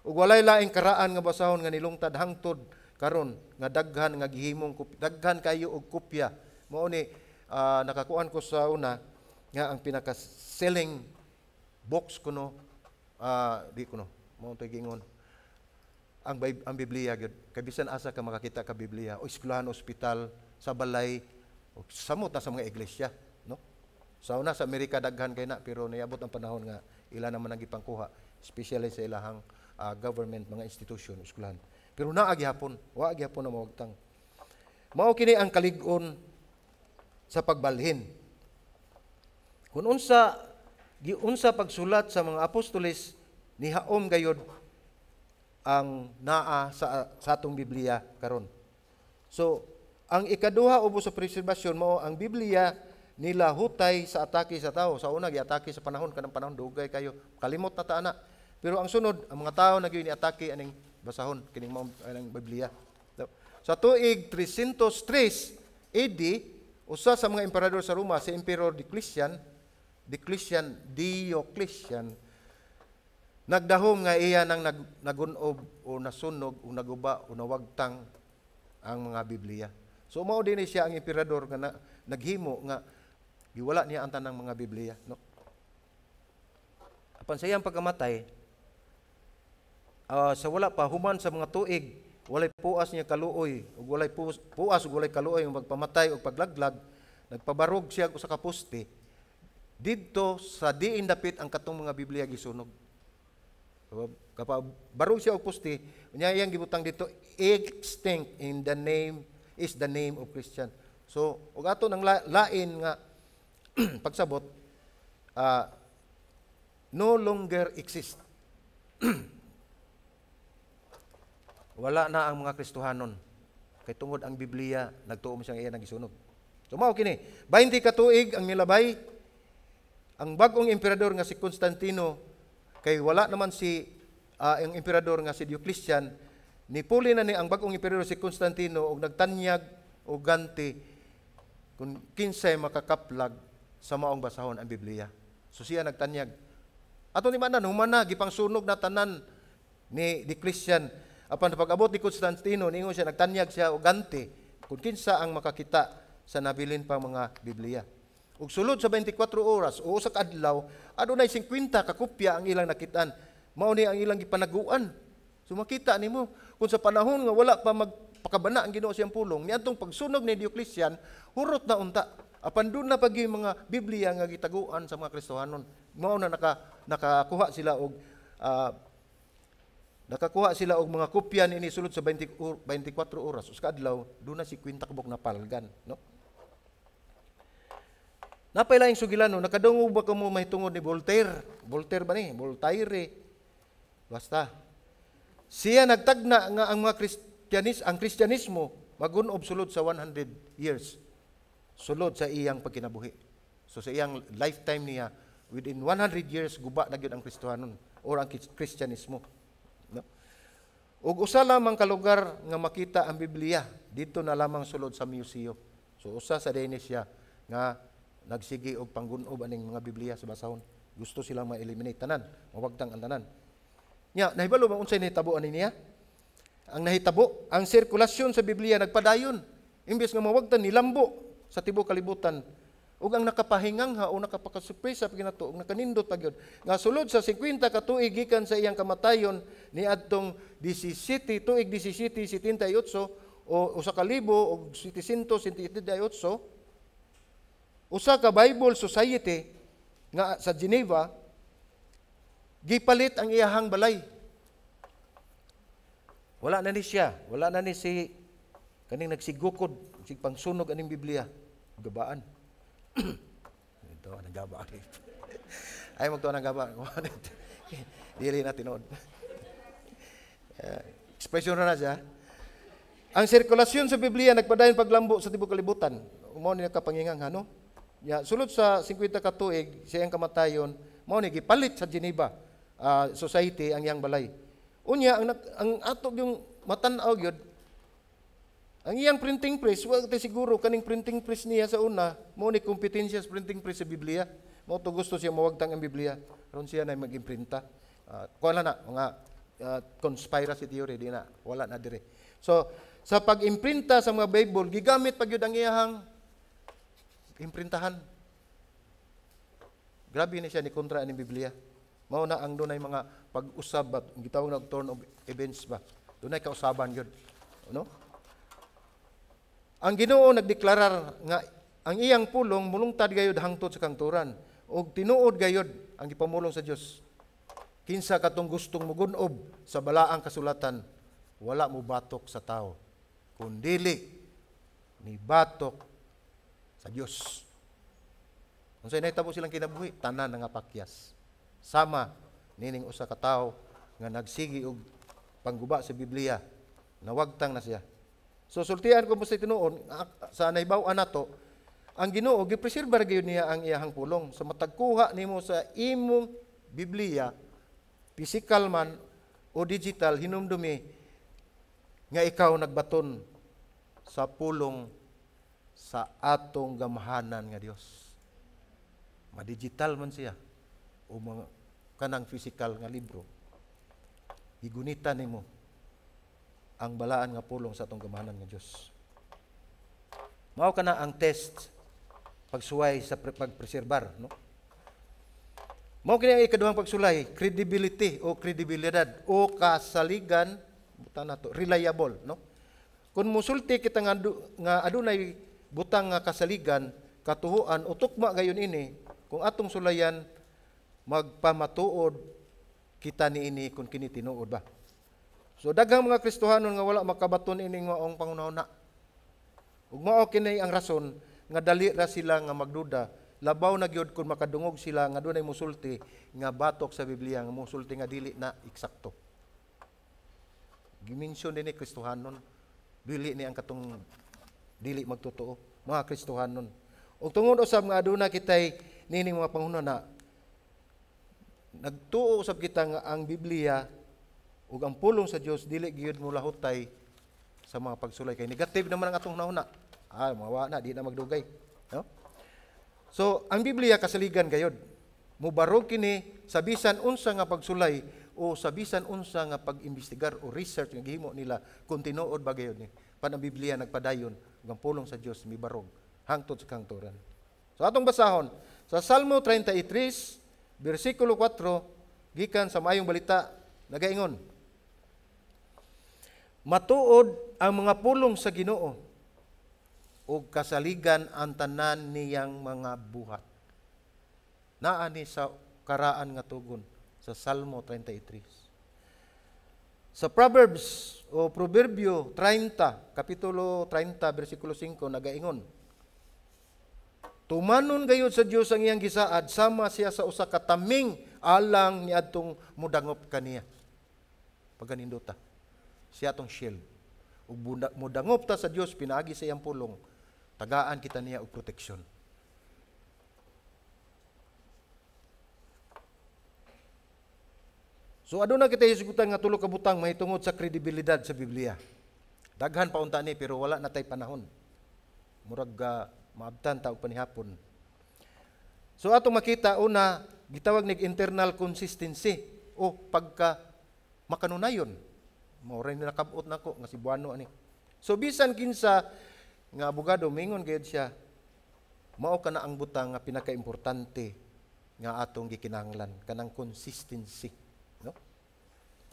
Ug walay laing karaan nga basahon nga nilungtad hangtod karon nga daghan nga gihimong daghan kayo og kopya. Mao ni nakakuan ko sa una nga ang pinaka selling books kuno, di kuno mao to'y giingon ang Biblia gyud, kay bisan asa ka makakita ka Biblia, o eskwelahan, ospital, sa balay, o samot na sa mga iglesia, no? Sa una sa Amerika daghan kay na, pero niabot ang panahon nga ila naman ang gipangkuha, especially sa ilahang government, mga institusyon, eskwelahan. Pero naa gihapon, wa gihapon na mawagtang. Mao kini ang kalig-on sa pagbalhin kung unsa giunsa pagsulat sa mga apostoles, nihaom gayod ang naa sa atong Biblia karon. So, ang ikaduha ubos sa preserbasyon mao ang Biblia nila hutay sa atake sa tao. Sa una giatake sa panahon, kanang panahon dugay kayo, kalimot na ta ana. Pero ang sunod, ang mga tao na gyud ni atake aning basahon kining mao anang Biblia. Sa tuig 303 AD, usa sa mga emperador sa Roma, si Emperor Diocletian, nagdahom nga iya nang nagunob o nasunog o naguba o nawagtang ang mga Biblia. So mao din siya ang emperador nga naghimo nga giwala niya ang tanang mga Biblia, no? Apan sa iyang pagkamatay, sa wala pa human sa mga tuig, walay puas niya kaluoy ug walay puas ug walay kaluoy ang pagpamatay ug paglaglag, nagpabarog siya og usa ka poste didto sa diin dapit ang katong mga Biblia gisunog. Kapag barog siya og poste, unya iyang gibutang dito, "Extinct in the name is the name of Christian." So, ug ato nang lain nga pagsabot, no longer exist. Wala na ang mga Kristohanon. Kay tungod ang Biblia, nagtuo mo siyang iya nang gisunog. So mao kini, 20 ka tuig ang milabay, ang bag-ong emperador nga si Constantino, kay wala naman si ang emperador nga si Diocletian, nipuli na ni ang bag-ong emperador si Constantino og nagtanyag og ganti kung kinsay makakaplag sa maong basahon ang Biblia. So siya nagtanyag. Ato ni manan, human na, gipangsunog na tanan ni Diocletian. Apan pag-abot ni Constantino, ningon siya, nagtanyag siya og ganti kung kinsa ang makakita sa nabilin pang mga Biblia. Ug sulod sa 24 oras o usa ka adlaw, adunay 50 ka kopya ang ilang nakitaan. Mao ni ang ilang gipanaguan. So makita nimo kung sa panahon nga wala pa magpakabana ang Ginoo siyang pulong, niadtong pagsunog ni Diocletian, hurot na unta. Apan doon na pag mga Biblia nga gitaguan sa mga Kristohanon. Mao na nakakuha sila og mga kopya niini sulod sa 24 oras. Usa ka adlaw, doon na 50 ka buok na palgan, no? Napay laing sugilan, no? Nakadungog ba kamo mahitungod ni Voltaire? Voltaire ba ni? Voltaire. Basta. Siya nagtagna nga ang mga ang Kristyanismo magunob sulod sa 100 years. Sulod sa iyang pagkinabuhi. So sa iyang lifetime niya, within 100 years guba na gyud ang Kristohanon or ang Kristyanismo. No? Ug usa lamang ka lugar nga makita ang Biblia, dito na lamang sulod sa museum. So usa sa Danish siya nga Nagsige og panggunob aning mga Biblia sa basahon. Gusto silang ma-eliminate tanan, mawagtang ang tanan. Nya, nahibalo ba unsay nahitabo ani niya? Ang nahitabo, ang sirkulasyon sa Biblia nagpadayon. Imbes nga mawagtan, nilambo sa tibuok kalibutan. Ug ang nakapahingangha o nakapakasurpresa pag nato, ug nakanindot pa gyud nga sulod sa 50 ka tuig gikan sa iyang kamatayon niadtong 17 tuig 1778 o 1778, usa ka Bible Society nga sa Geneva gipalit ang iyahang balay. Wala na ni siya, wala na ni si kaning nagsigukod, sig pangsunog aning Biblia. Gabaan. Ito ang gaba. Ay magtuo ang gaba. Dili na tinuod. Ekspresyon na siya. Ang sirkulasyon sa Biblia nagpadayon paglambo sa tibuok kalibutan. Mao ni nakapangingang, no? Ya, sulod sa 50 ka tuig sa iyang kamatayon, mao ni gipalit sa Geneva Society ang iyang balay. Unya ang ato yung matan-aw gyud ang iyang printing press, wa tay siguro kaning printing press niya sa una, mao ni kompetensya sa printing press sa Biblia. Mao to gusto siya mawagtang ang Biblia. Aron siya na mag-imprinta. Kuan na mga conspiracy theory di na, wala na dire. So, sa pag-imprinta sa mga Bible, gigamit pa gyud ang iyahang imprintahan. Grabe ni siya ni kontra ani Biblia. Mao na ang dunay mga pag-usab ba, gitawag na turn of events ba. Dunay kausaban gyud. No? Ang Ginoo nagdeklarar nga ang iyang pulong mulungtad gayud hangtod sa kangturan ug tinuod gayud ang gipamulong sa Dios. Kinsa katong gustong mugun-ob sa balaang kasulatan, wala mo batok sa tao, kundili ni batok sa Dios. Unsay nahitabo silang kinabuhi? Tanan nga pakyas. Sama nining usa ka tawo nga nagsigi og pangguba sa Biblia, nawagtang na siya. So sultian ko mo sa tinuon sa nahibaw-an nato, ang Ginoo gipreserbar gyud niya ang iyahang pulong. Sa matag kuha nimo sa imong Biblia, physical man o digital, hinumdumi nga ikaw nagbaton sa pulong sa atong gamhanan nga Dios. Ma-digital man siya o mga kanang physical nga libro, gigunitan nimo ang balaan nga pulong sa atong gamhanan nga Dios. Mao kana ang test pagsuway sa pagpreserbar, no? Mao kini ang ikaduhang pagsulay, credibility o kredibilidad o kasaligan, butang nato, reliable, no? Kung musulti kita nga, nga adunay butang nga kasaligan, katuhuan o tukma gayon ini, kung atong sulayan magpamatuod kita niini kung kini tinuod ba. So daghang mga Kristohanon nga wala makabaton ining maong pangunahuna. Ug mao kini ang rason nga dali ra sila nga magduda, labaw na gyud kung makadungog sila nga dunay musulti nga batok sa Biblia, nga musulti nga dili na eksakto. Gimensyon dinhi Kristohanon, dili ni ang katong dili magtotoo, mga Kristohanon. Ug tungod usab nga aduna kitay nining mga panghunahuna, nagtuo usab kita nga ang Biblia ug ang pulong sa Dios dili gyud molahutay sa mga pagsulay kay negative naman ang atong hunahuna. Ah, mawa na di na magdugay, no? So, ang Biblia kasaligan gayod. Mubarog kini sa bisan unsa nga pagsulay o sa bisan unsa nga pag-imbestigar o research nga gihimo nila kung tinuod ba gayod ni. Pan ang Biblia nagpadayon ug ang pulong sa Dios mibarog hangtod sa kangturan. So atong basahon sa Salmo 33 bersikulo 4 gikan sa Maayong Balita nagaingon: Matuod ang mga pulong sa Ginoo ug kasaligan ang tanan niyang mga buhat. Naa ni sa karaan nga tugon sa Salmo 33. Sa Proverbs o Proverbio 30, Kapitulo 30, versikulo 5, nagaingon: Tumanon gayud sa Dios ang iyang gisaad, sama siya sa usa ka taming alang niadtong mudangop kaniya. Pagkanindota, siya atong shield. Ug mudangop ta sa Dios pinaagi sa iyang pulong, tagaan kita niya og proteksyon. So aduna kita hisgutan nga tulo ka butang mahitungod sa kredibilidad sa Biblia. Daghan pa unta ni pero wala na tay panahon. Murag maabtan ta og panihapon. So atong makita una, gitawag nig internal consistency o pagka makanunayon. Mao ra ni nakabot nako nga Cebuano ani. So bisan kinsa nga abogado, mingon gayud siya, mao kana ang butang nga pinakaimportante nga atong gikinahanglan, kanang consistency, no?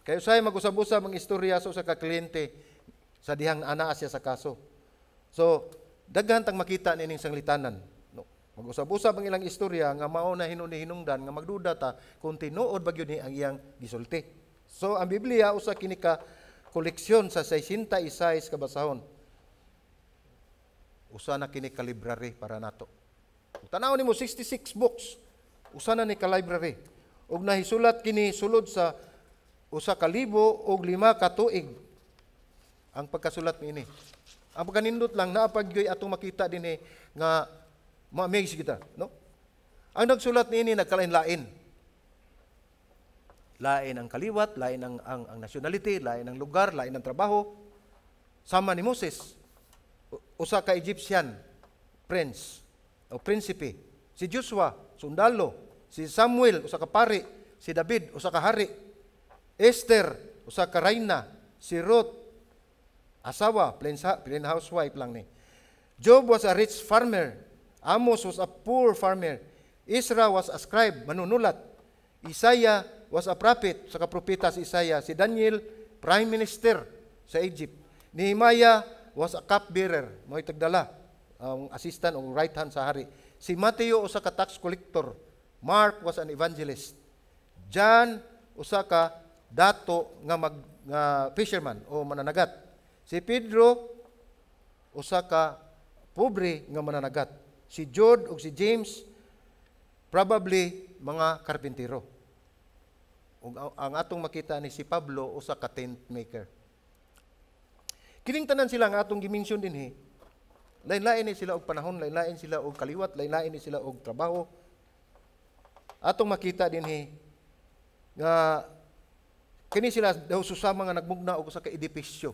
Kay usahay mag-usab-usab ang istorya sa usa ka kliyente sa dihang anaa siya sa kaso. So daghan tang makita nining sanglitanan, no? Mag-usab-usab ang ilang istorya nga mao na hinuon hinungdan nga magduda ta kung tinuod ba gyud ni ang iyang gisulti. So ang Biblia usa kini ka koleksyon sa 66 ka basahon. Usa na kini ka library para nato. Tanaw nimo, 66 books. Usa na ni ka library. Ug nahisulat kini sulod sa 1005 ka tuig ang pagkasulat niini. Ang pagkanindot lang, naa pa gyoy atong makita dinhi nga ma-amaze kita, no? Ang nagsulat niini nagkalain-lain. Lain ang kaliwat, lain ang nationality, lain ang lugar, lain ang trabaho. Sama ni Moses, usa ka Egyptian prince o prinsipe. Si Joshua, sundalo. Si Samuel, usa ka pari. Si David, usa ka hari. Esther, usa ka rayna. Si Ruth, asawa, plain housewife lang ni. Job was a rich farmer. Amos was a poor farmer. Ezra was a scribe, manunulat. Isaiah was a prophet, sa propeta si Isaiah. Si Daniel, prime minister sa Egypt. Nehemiah was a cupbearer, mo'y tagdala, ang assistant o right hand sa hari. Si Matthew, usa ka tax collector. Mark was an evangelist. John, usa ka dato nga fisherman o mananagat. Si Pedro, usa ka pobre nga mananagat. Si Jude ug si James, probably mga karpintero. Ug ang atong makita ni si Pablo, usa ka tent maker. Kining tanan sila nga atong gi-mention dinhi, lain-lain ni sila og panahon, lain-lain sila og kaliwat, lain-lain ni sila og trabaho. Atong makita dinhi nga kini sila daw susama nga nagmugna og usa ka edipisyo.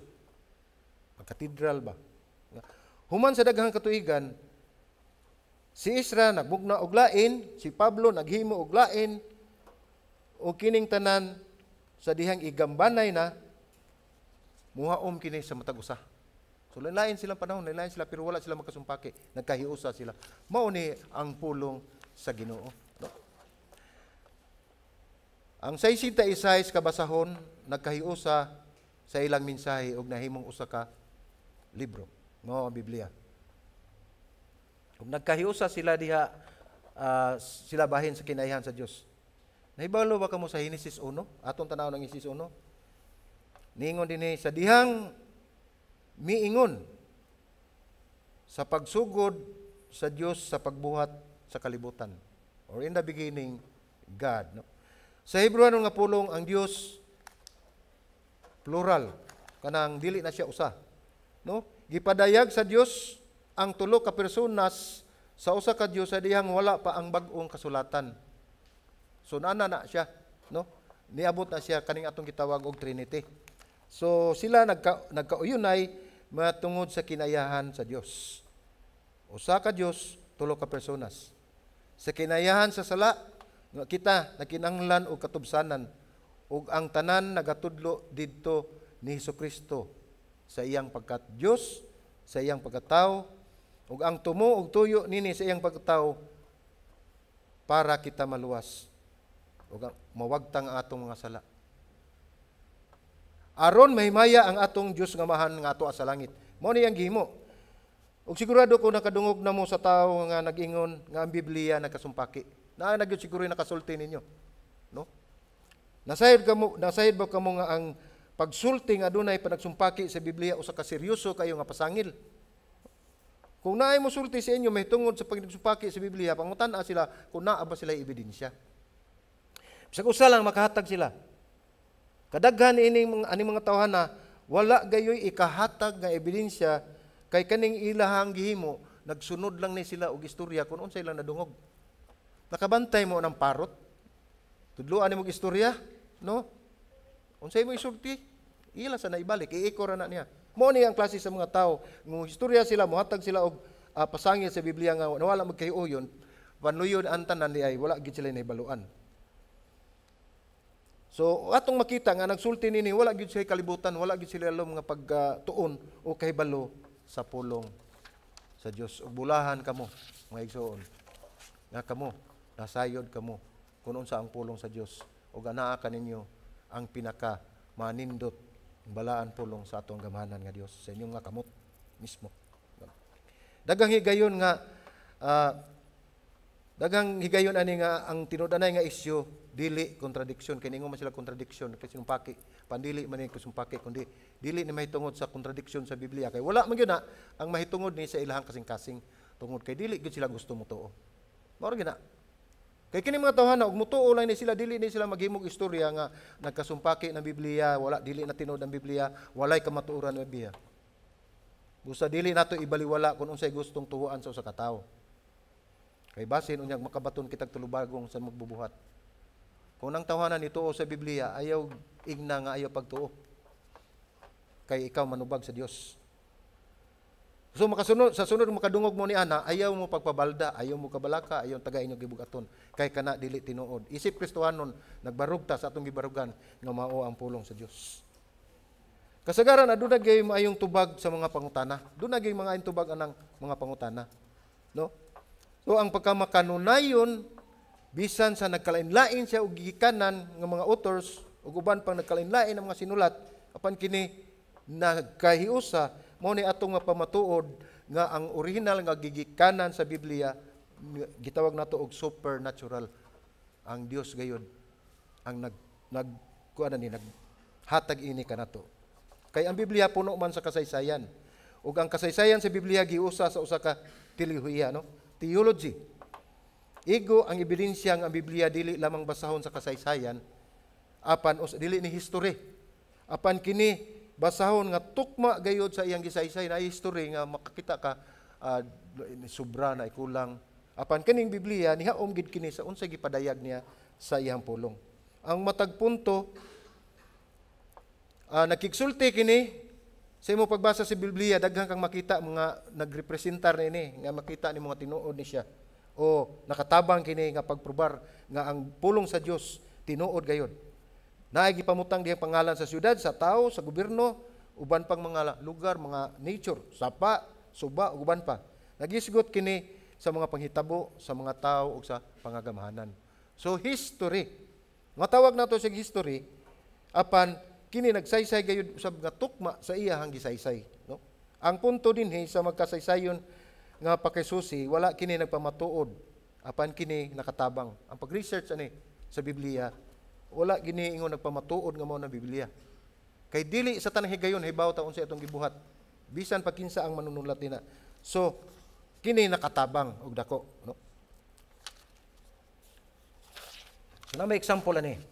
Katedral ba? Human sa daghang katuigan, si Ezra nagmugna og lain, si Pablo naghimo og lain, o kining tanan sa dihang igambanay na muhaom kini sa matag usa. So lain silang panahon, lain sila, pero wala sila makasumpaki, nagkahiusa sila. Mao ni ang pulong sa Ginoo. No? Ang 66 kabasahon nagkahiusa sa ilang mensahe ug nahimong usa ka libro. Mao ang Biblia. Ug nagkahiusa sila diha, sila bahin sa kinaihan sa Dios. Nahibalo ba kamo sa Genesis 1? Atong tanaw ng Genesis 1. Niingon dinhi, sa dihang miingon sa pagsugod sa Dios sa pagbuhat sa kalibutan. Or in the beginning, God. No? Sa Hebrew nga pulong, ang Dios plural, kanang dili na siya usa. No? Gipadayag sa Dios ang tulo ka personas sa usa ka Dios sa dihang wala pa ang bag-ong kasulatan. So nana na siya, no? Niabot na siya kaning atong gitawag og Trinity. So sila nagkauyunay matungod sa kinayahan sa Dios. Usa ka Dios, tulo ka personas. Sa kinayahan sa sala, nga kita nakinahanglan og katubsanan, ug ang tanan nagatudlo didto ni Hesukristo sa iyang pagkat Dios, sa iyang pagkatao, ug ang tumo ug tuyo nini sa iyang pagkatao para kita maluwas ug mawagtang ang atong mga sala. Aron mahimaya ang atong Dios nga Amahan nga ato sa langit. Mao ni ang gihimo. Ug sigurado ko nakadungog na mo sa tawo nga nag-ingon nga ang Biblia nagkasumpaki. Naa na gyud siguro nakasulti ninyo. No? Nasayod ba kamo nga ang pagsulti nga adunay panagsumpaki sa Biblia usa ka seryoso kayo nga pasangil? Kung naay mo sulti sa inyo may tungod sa pagsumpaki sa Biblia, pangutan-a sila kung naa ba sila ebidensya. Bisag usa lang makahatag sila. Kadaghan ining mga aning mga tawhana wala gayoy ikahatag nga ebidensya kay kaning ilahang gihimo, nagsunod lang ni sila og istorya kung unsa ilang nadungog. Nakabantay mo ng parrot. Tudloan nimo og istorya, no? Unsay mo isulti? Ila sa naibalik, iiko ra na niya. Mao ni ang klase sa mga tao, ng istorya sila, mohatag sila og pasangil sa Biblia nga nawala magkahiuyon. Panluyod ang tanan di ay wala gid sila nahibaluan. So atong makita nga nagsulti nini, wala gid sila kalibutan, wala gid sila alam nga pagtuon o kahibalo sa pulong sa Dios. Ug bulahan kamo, mga igsoon, nga kamo nasayod kamo kung unsa ang pulong sa Dios ug anaa kaninyo ang pinaka manindot balaan pulong sa atong gamhanan nga Dios sa inyong nga kamot mismo. Daghang higayon ani nga ang tinud-anay nga isyu dili contradiction, kay ningon man sila contradiction kay sinumpaki pandili man ni kasumpaki, kundi dili ni mahitungod sa contradiction sa Biblia, kay wala man gyud na ang mahitungod ni sa ilahang kasing-kasing, tungod kay dili gyud sila gusto motuo. Mao ra gyud na. Kay kini mga tawhana, og motuo lang ni sila, dili ni sila maghimog istorya nga nagkasumpaki ng Biblia, wala, dili na tinuod ang Biblia, walay kamatuoran ng Biblia. Busa dili nato ibaliwala kung unsay gustong tuhuan sa usa ka tawo. Kay basin unyag makabaton kitag tulubagong sa magbubuhat. Kung ang tawhana nituo sa Biblia, ayaw igna nga ayaw pagtuo. Kay ikaw manubag sa Dios. So makasunod sa sunod makadungog mo ni ana, ayaw mo pagpabalda, ayaw mo kabalaka, ayaw taga inyo gibugaton. Kay kana dili tinuod. Isip Kristohanon, nagbarug ta sa atong gibarugan nga mao ang pulong sa Dios. Kasagaran aduna gyud maayong tubag sa mga pangutana. Aduna gyud mga ayong tubag anang mga pangutana. No? So ang pagkamakanunayon, bisan sa nagkalain-lain siya og gikanan nga mga authors ug uban pang nagkalain-lain ang mga sinulat, apan kini nagkahiusa, mao ni atong mapamatuod nga ang original nga gigikanan sa Biblia gitawag nato og supernatural. Ang Dios gayud ang nag nag kuan ni naghatag ini kanato. Kay ang Biblia puno man sa kasaysayan. Ug ang kasaysayan sa Biblia giusa sa usa ka teolohiya, no? Theology. Igo ang ebidensya nga ang Biblia dili lamang basahon sa kasaysayan, apan dili ni history. Apan kini basahon nga tukma gayod sa iyang gisaysay na history nga makakita ka sobra na ikulang. Apan kining Biblia nihaom gid kini sa unsay gipadayag niya sa iyang pulong. Ang matag punto, nakigsulti kini sa imo pagbasa sa Biblia, daghan kang makita mga nagrepresentar niini nga makita ni mga tinuod ni siya o nakatabang kini nga pagprobar nga ang pulong sa Dios tinuod gayod. Naay gipamutang dihang pangalan sa syudad, sa tao, sa gobyerno, uban pang mga lugar, mga nature, sapa, suba, ug uban pa. Nagisgot kini sa mga panghitabo sa mga tao ug sa pangagamhanan. So history. Matawag nato sa history, apan kini nagsaysay gayud usab nga tukma sa iyahang gisaysay, no? Ang punto dinhi sa magkasaysayon nga pakisusi, wala kini nagpamatuod, apan kini nakatabang. Ang pag-research ani sa Biblia, wala gini ingon nagpamatuod nga mao na Biblia. Kay dili sa tanang higayon hibaw ta unsa atong gibuhat. Bisan pa kinsa ang manunulat nina. So kini nakatabang og dako, no? So na may example ani.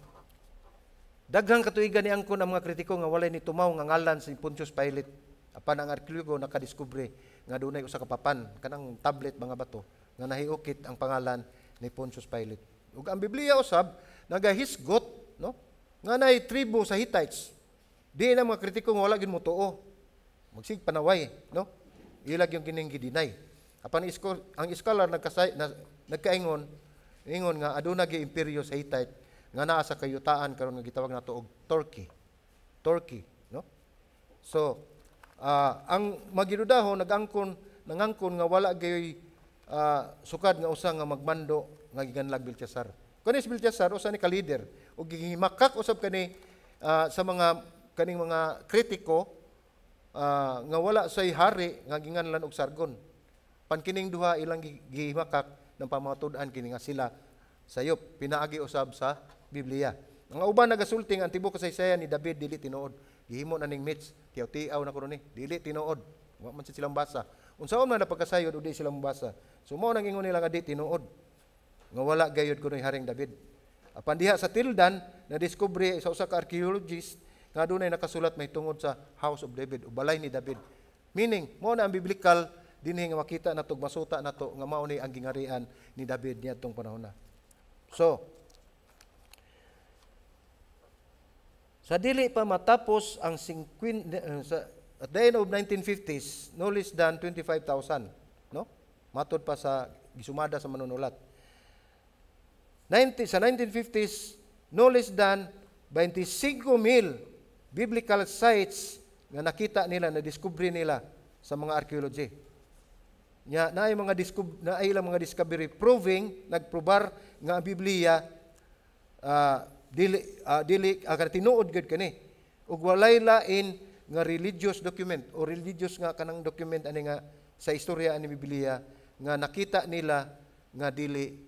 Daghang katuigan ni angkon ang mga kritiko nga walay ni tumaw nga ngalan si Pontius Pilate. Apan ang arkeologo nakadiskubre nga dunay usa ka papan, kanang tablet mga bato nga nahiukit ang pangalan ni Pontius Pilate. Ug ang Biblia usab nagahisgot, no, nga nay tribo sa Hittites. Di na mga kritiko nga wala gid motuo. Magsig panaway, no? Ilag yung kining gidinay. Apan ang scholar nagkaingon, ingon nga aduna gyud imperyo sa Hittite nga naa sa kayutaan karon nga gitawag nato og Turkey. Turkey, no? So, ang magidudahon nangangkon nga wala gayoy sukad nga usa nga magmando nga giganlag Belshazzar. Kani si Belshazzar usa ni ka leader ug gihimakak usab kani sa mga kaning mga kritiko nga wala say hari nga ginganlan og Sargon. Pan kining duha ilang gihimakak ng pamatud-an kini nga sila sayop pinaagi usab sa Biblia. Ang uban nagasulti nga ang tibuok kasaysayan ni David dili tinuod. Gihimo na ning myths, tiaw-tiaw na kuno ni, dili tinuod. Wa man silang basa. Unsaon man na pagkasayod o di silang basa. So mao nang ingon nila nga di tinuod. Nga wala gayud kuno Haring David. Apan diha sa Tildan na diskubre sa usa ka archaeologist nga adunay nakasulat may tungod sa House of David o balay ni David. Meaning mao na ang biblical dinhi nga makita nato, masuta nato nga mao ni ang gingarian ni David niadtong panahon na. So, sa dili pa matapos ang sa, at the end of 1950s, no less than 25,000, no? Matod pa sa gisumada sa manunulat. 90, sa 1950s, no less than 25,000 biblical sites nga nakita nila, na discovery nila sa mga archaeology. Nya naay ilang mga discovery proving, nagprobar nga ang Biblia dili tinuod gyud kani. Ug walay lain nga religious document o religious nga kanang document ani nga sa istorya ani Biblia nga nakita nila nga dili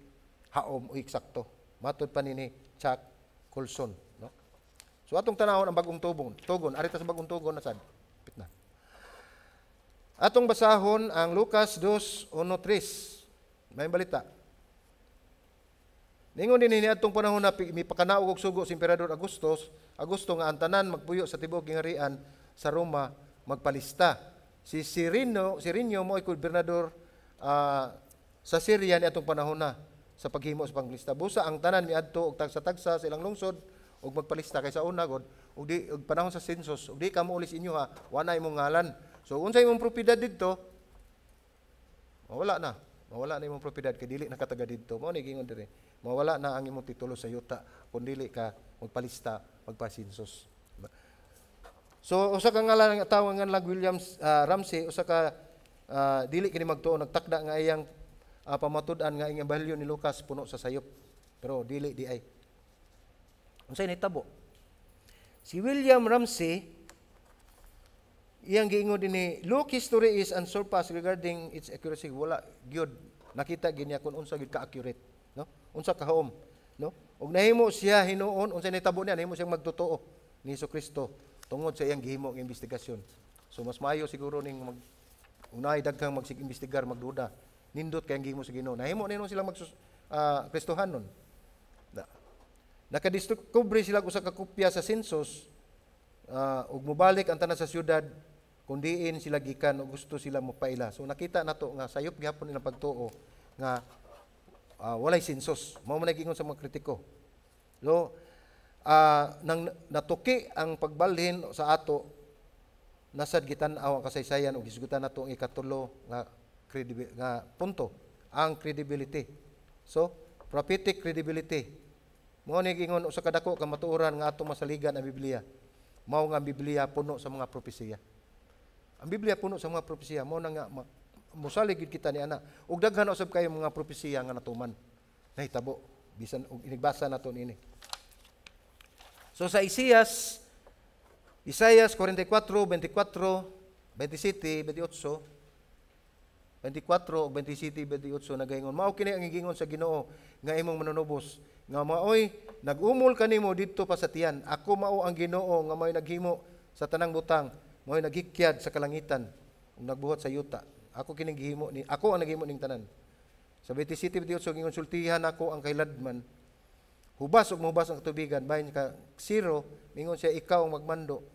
haom o eksakto. Matod pa nini Chuck Colson, no? So atong tanawon ang Bagong Tugon. Tugon, ari ta sa Bagong Tugon na sad. Pit na. Atong basahon ang Lucas 2:1-3. May balita. Ningon din ni atong panahon na mipakanaog og sugo si Emperador Augusto nga ang tanan magpuyo sa tibuok gingharian sa Roma magpalista. Si Sirinio mo ay gobernador sa Syria ni atong panahon na sa paghimo sa panglista. Busa ang tanan miadto og tagsa-tagsa sa ilang lungsod og magpalista kay sa una god og di og panahon sa census og di ka moolis inyo ha, wala imong ngalan. So unsa imong propiedad didto? Mawala na. Mawala na imong propiedad kay dili na ka taga didto. Mao ni giingon diri. Mawala na ang imong titulo sa yuta kung dili ka magpalista, magpa-census. So usa ka ngalan nga tawo nga ngalan William Ramsey, usa ka dili kini magtuo, nagtakda nga iyang pamatud-an nga ang ebanghelyo ni Lucas puno sa sayop. Pero dili di ay. Unsay nahitabo? Si William Ramsey, iyang giingon dinhi, "Luke history is unsurpassed regarding its accuracy." Wala gyud nakita gyud niya kung unsa gyud ka-accurate, no? Unsa kahaom, no? Ug nahimo siya hinuon, unsay nahitabo niya, nahimo siyang magtotoo ni Hesus Kristo tungod sa iyang gihimo nga investigasyon. So mas maayo siguro ning mag unay daghang magsig-imbestigar, magduda. Nindot kay ang gihimo sa Ginoo. Nahimo nino silang magsus Kristohanon. Na, nakadiskubre sila usa ka kopya sa census ug mobalik ang tanan sa syudad kung diin sila gikan ug gusto sila mopaila. So nakita nato nga sayop gihapon ilang pagtuo nga walay census. Mao man giingon sa mga kritiko. So nang natuki ang pagbalhin sa ato, nasad gitan-aw ang kasaysayan ug gisgutan nato ang ikatulo nga nga punto, ang credibility. So prophetic credibility. Mao ni giingon, usa ka dako ka matuoran nga atong masaligan ang Biblia. Mao nga ang Biblia puno sa mga propesiya. Ang Biblia puno sa mga propesiya, mao na nga mosalig gid kita ni ana. Ug daghan usab kayo mga propesiya nga natuman. Nahitabo bisan og inigbasa nato niini. So sa Isaias 44, 24, 27, 28, 24 ug 27, 28 nagaingon, "Mao kini ang giingon sa Ginoo nga imong manunubos nga maoy nag-umol kanimo didto pa sa tiyan. Ako mao ang Ginoo nga maoy naghimo sa tanang butang, maoy naghikyad sa kalangitan ug nagbuhat sa yuta. Ako kining gihimo ni, ako ang naghimo ning tanan." Sa 27, 28 giingon, "Sultihan ako ang kahiladman, hubas ug mohubas ang katubigan." Bahin ka Ciro, mingon siya, "Ikaw ang magmando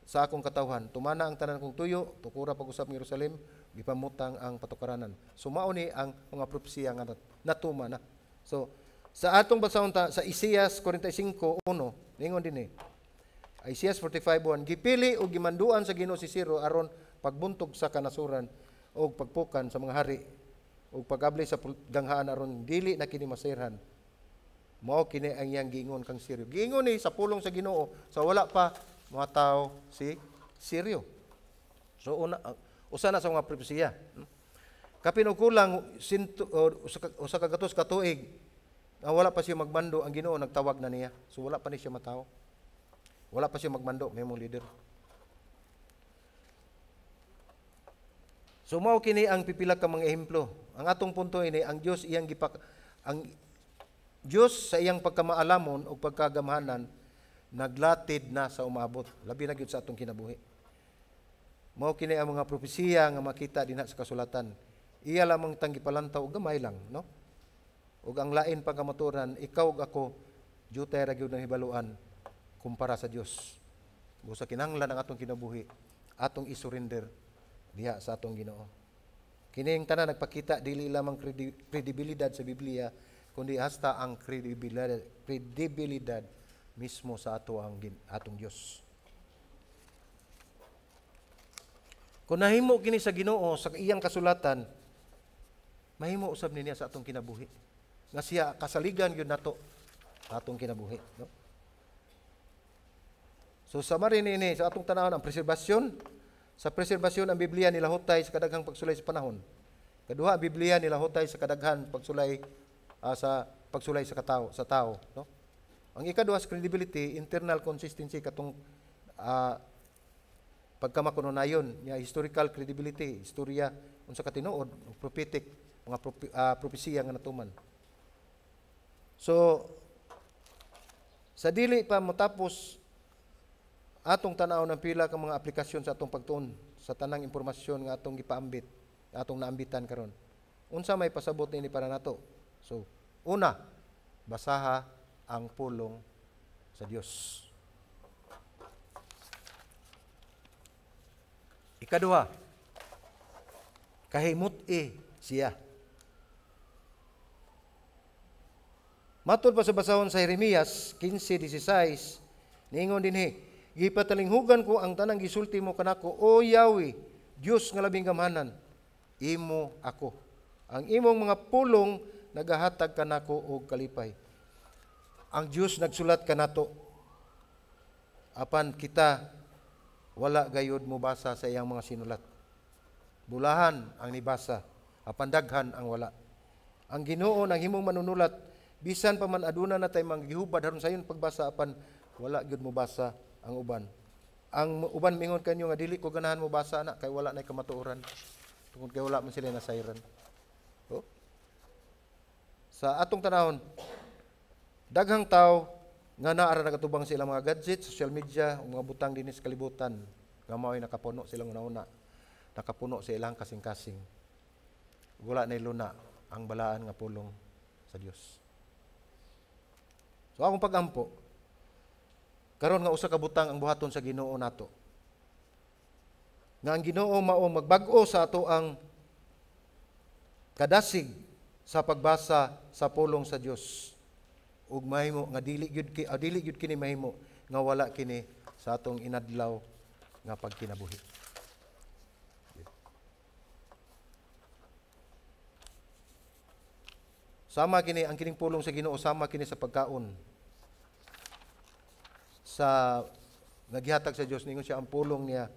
sa akong katawhan. Tumana ang tanan kong tuyo, tukura pag-usab ng Jerusalem, gipamutang ang patukaranan." So mao ni ang mga propesiya nga natuma na. So sa atong basahon ta sa Isaias 45:1, ningon dinhi. Isaiah 45:1, "Gipili ug gimanduan sa Ginoo si Ciro aron pagbuntog sa kanasuran ug pagpukan sa mga hari ug pagabli sa ganghaan aron dili na kini masirhan. Mao kini ang iyang giingon kang Sirio." Giingon ni sa pulong sa Ginoo sa wala pa mga tao si Sirio. So una, usa na sa mga propesiya. Kapin og kulang sinto, o, 100 ka tuig nga wala pa siya magmando, ang Ginoo nagtawag na niya. So wala pa ni siya matawo. Wala pa siya magmando, may mong leader. So mao kini ang pipila ka mga ehemplo. Ang atong punto ini, ang Dios iyang gipak ang Dios sa iyang pagkamaalamon o pagkagamhanan naglatid na sa umabot, labi na gyud sa atong kinabuhi. Mao kini ang mga propesiya nga makita dinha sa kasulatan. Iya lamang tang gipalantaw og gamay lang, no? Ug ang lain pang kamatuoran, ikaw ug ako jutay ra gyud ang hibaluan kumpara sa Dios. Busa kinahanglan ang atong kinabuhi, atong isurrender diha sa atong Ginoo. Kining tanan nagpakita dili lamang kredibilidad sa Biblia, kundi hasta ang kredibilidad mismo sa ato ang atong Dios. Kung nahimo kini sa Ginoo sa iyang kasulatan, mahimo usab niya sa atong kinabuhi. Nga siya kasaligan gyud nato atong kinabuhi, no? So sa marin ini sa atong tanawon ang preserbasyon. Sa preserbasyon ang Biblia nilahutay sa kadaghang pagsulay sa panahon. Kaduha, ang Biblia nilahutay sa kadaghan pagsulay sa pagsulay sa katao, sa tao, no? Ang ikaduha sa credibility, internal consistency, katong pagkamakununayon nya, historical credibility, istorya unsa ka tinuod, prophetic, mga propesiya nga natuman. So sa dili pa motapos atong tan-aw ng pila ka mga aplikasyon sa atong pagtuon sa tanang impormasyon nga atong gipaambit, atong naambitan karon. Unsa may pasabot niini para nato? So, una, basaha ang pulong sa Dios. Ikaduha, kahimut-i siya. Matod pa sa basahon sa Jeremias 15:16, niingon dinhi, gipatalinghugan ko ang tanang gisulti mo kanako, o Yahweh, Dios nga labing gamhanan, imo ako. Ang imong mga pulong nagahatag kanako og kalipay. Ang Dios nagsulat kanato, apan kita wala gayud mobasa sa iyang mga sinulat. Bulahan ang nibasa, apan daghan ang wala. Ang Ginoo nang himong manunulat, bisan pa man aduna na tay manggihubad haron sayon pagbasa, apan wala gyud mobasa ang uban. Ang uban mingon kanyo nga dili ko ganahan mobasa na kay wala nay kamatuoran, tungod kay wala man sila nasayran. Oh. Sa atong tanahon, daghang tawo nga naa ra nagatubang sa ilang mga gadgets, social media, ug mga butang dinhi sa kalibutan nga mao'y nakapuno silang una-una, nakapuno sa ilang kasing-kasing. Wala nay luna ang balaan nga pulong sa Dios. So akong pagampo karon nga usa ka butang ang buhaton sa Ginoo nato. Nga ang Ginoo mao magbag-o sa ato ang kadasig sa pagbasa sa pulong sa Dios. Ug mahimo nga dili gyud dili gyud kini mahimo nga wala kini sa atong inadlaw nga pagkinabuhi. Sama kini ang kining pulong sa Ginoo, sama kini sa pagkaon. Sa nagihatag sa Dios, ningon siya ang pulong niya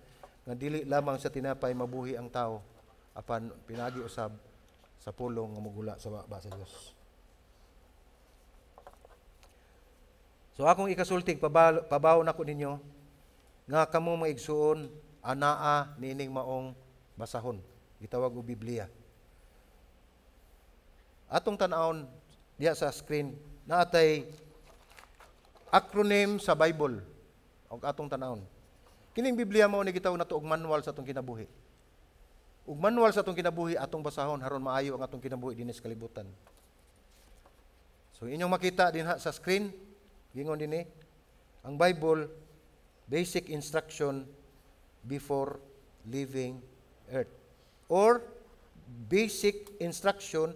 nga dili lamang sa tinapay mabuhi ang tao, apan pinagi usab sa pulong nga mogula sa baba sa Dios. So akong ikasultig, pabaw nako ninyo nga kamo mga igsuon anaa niining maong basahon, gitawag og Biblia. Atong tan-awon diha sa screen naatay acronym sa Bible og atong tan-awon. Kining Biblia mao ni gitawag nato og manual sa atong kinabuhi. Ug manual sa atong kinabuhi atong basahon haron maayo ang atong kinabuhi dinhi sa kalibutan. So inyong makita dinha sa screen, gingon dinhi ang Bible, basic instruction before leaving earth, or basic instruction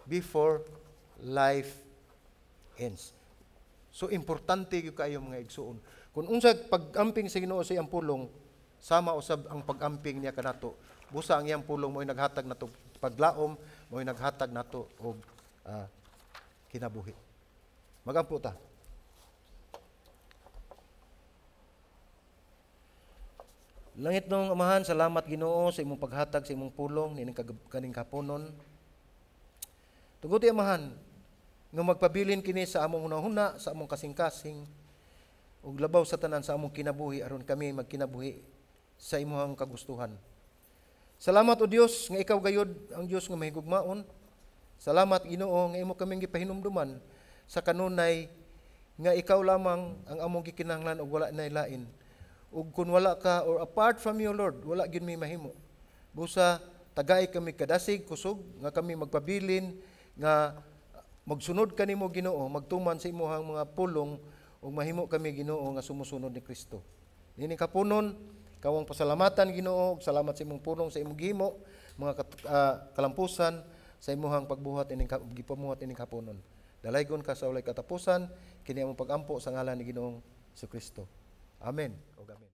before life ends. So importante gyud kaayo mga igsuon. Kung unsa pag-amping sa Ginoo sa iyang pulong, sama usab ang pag-amping niya kanato. Busa ang iyang pulong mo'y naghatag nato paglaom, mo'y naghatag nato og kinabuhi. Magampo ta. Langit nung Amahan, salamat Ginoo sa imong paghatag sa imong pulong nining kaning kapunon. Tuguti Amahan nga magpabilin kini sa among hunahuna, sa among kasing-kasing, ug labaw sa tanan sa among kinabuhi aron kami magkinabuhi sa imong kagustuhan. Salamat o Dios nga ikaw gayod ang Dios nga mahigugmaon. Salamat Ginoo nga imo kaming gipahinumduman sa kanunay nga ikaw lamang ang among gikinahanglan ug wala nay lain. Ug kun wala ka or apart from you Lord, wala gyud mi mahimo. Busa tagay kami kadasig kusog nga kami magpabilin nga magsunod kanimo Ginoo, magtuman sa imong mga pulong ug mahimo kami Ginoo nga sumusunod ni Kristo. Nining kapunon, kawang pasalamatan Ginoo, ug salamat sa imong pulong, sa imong gihimo, mga kalampusan sa imong pagbuhat ining gipamuhat ining kapunon. Dalaygon ka sa walay katapusan, kini among pagampo sa ngalan ni Ginoong Jesucristo. Amen. Og amen.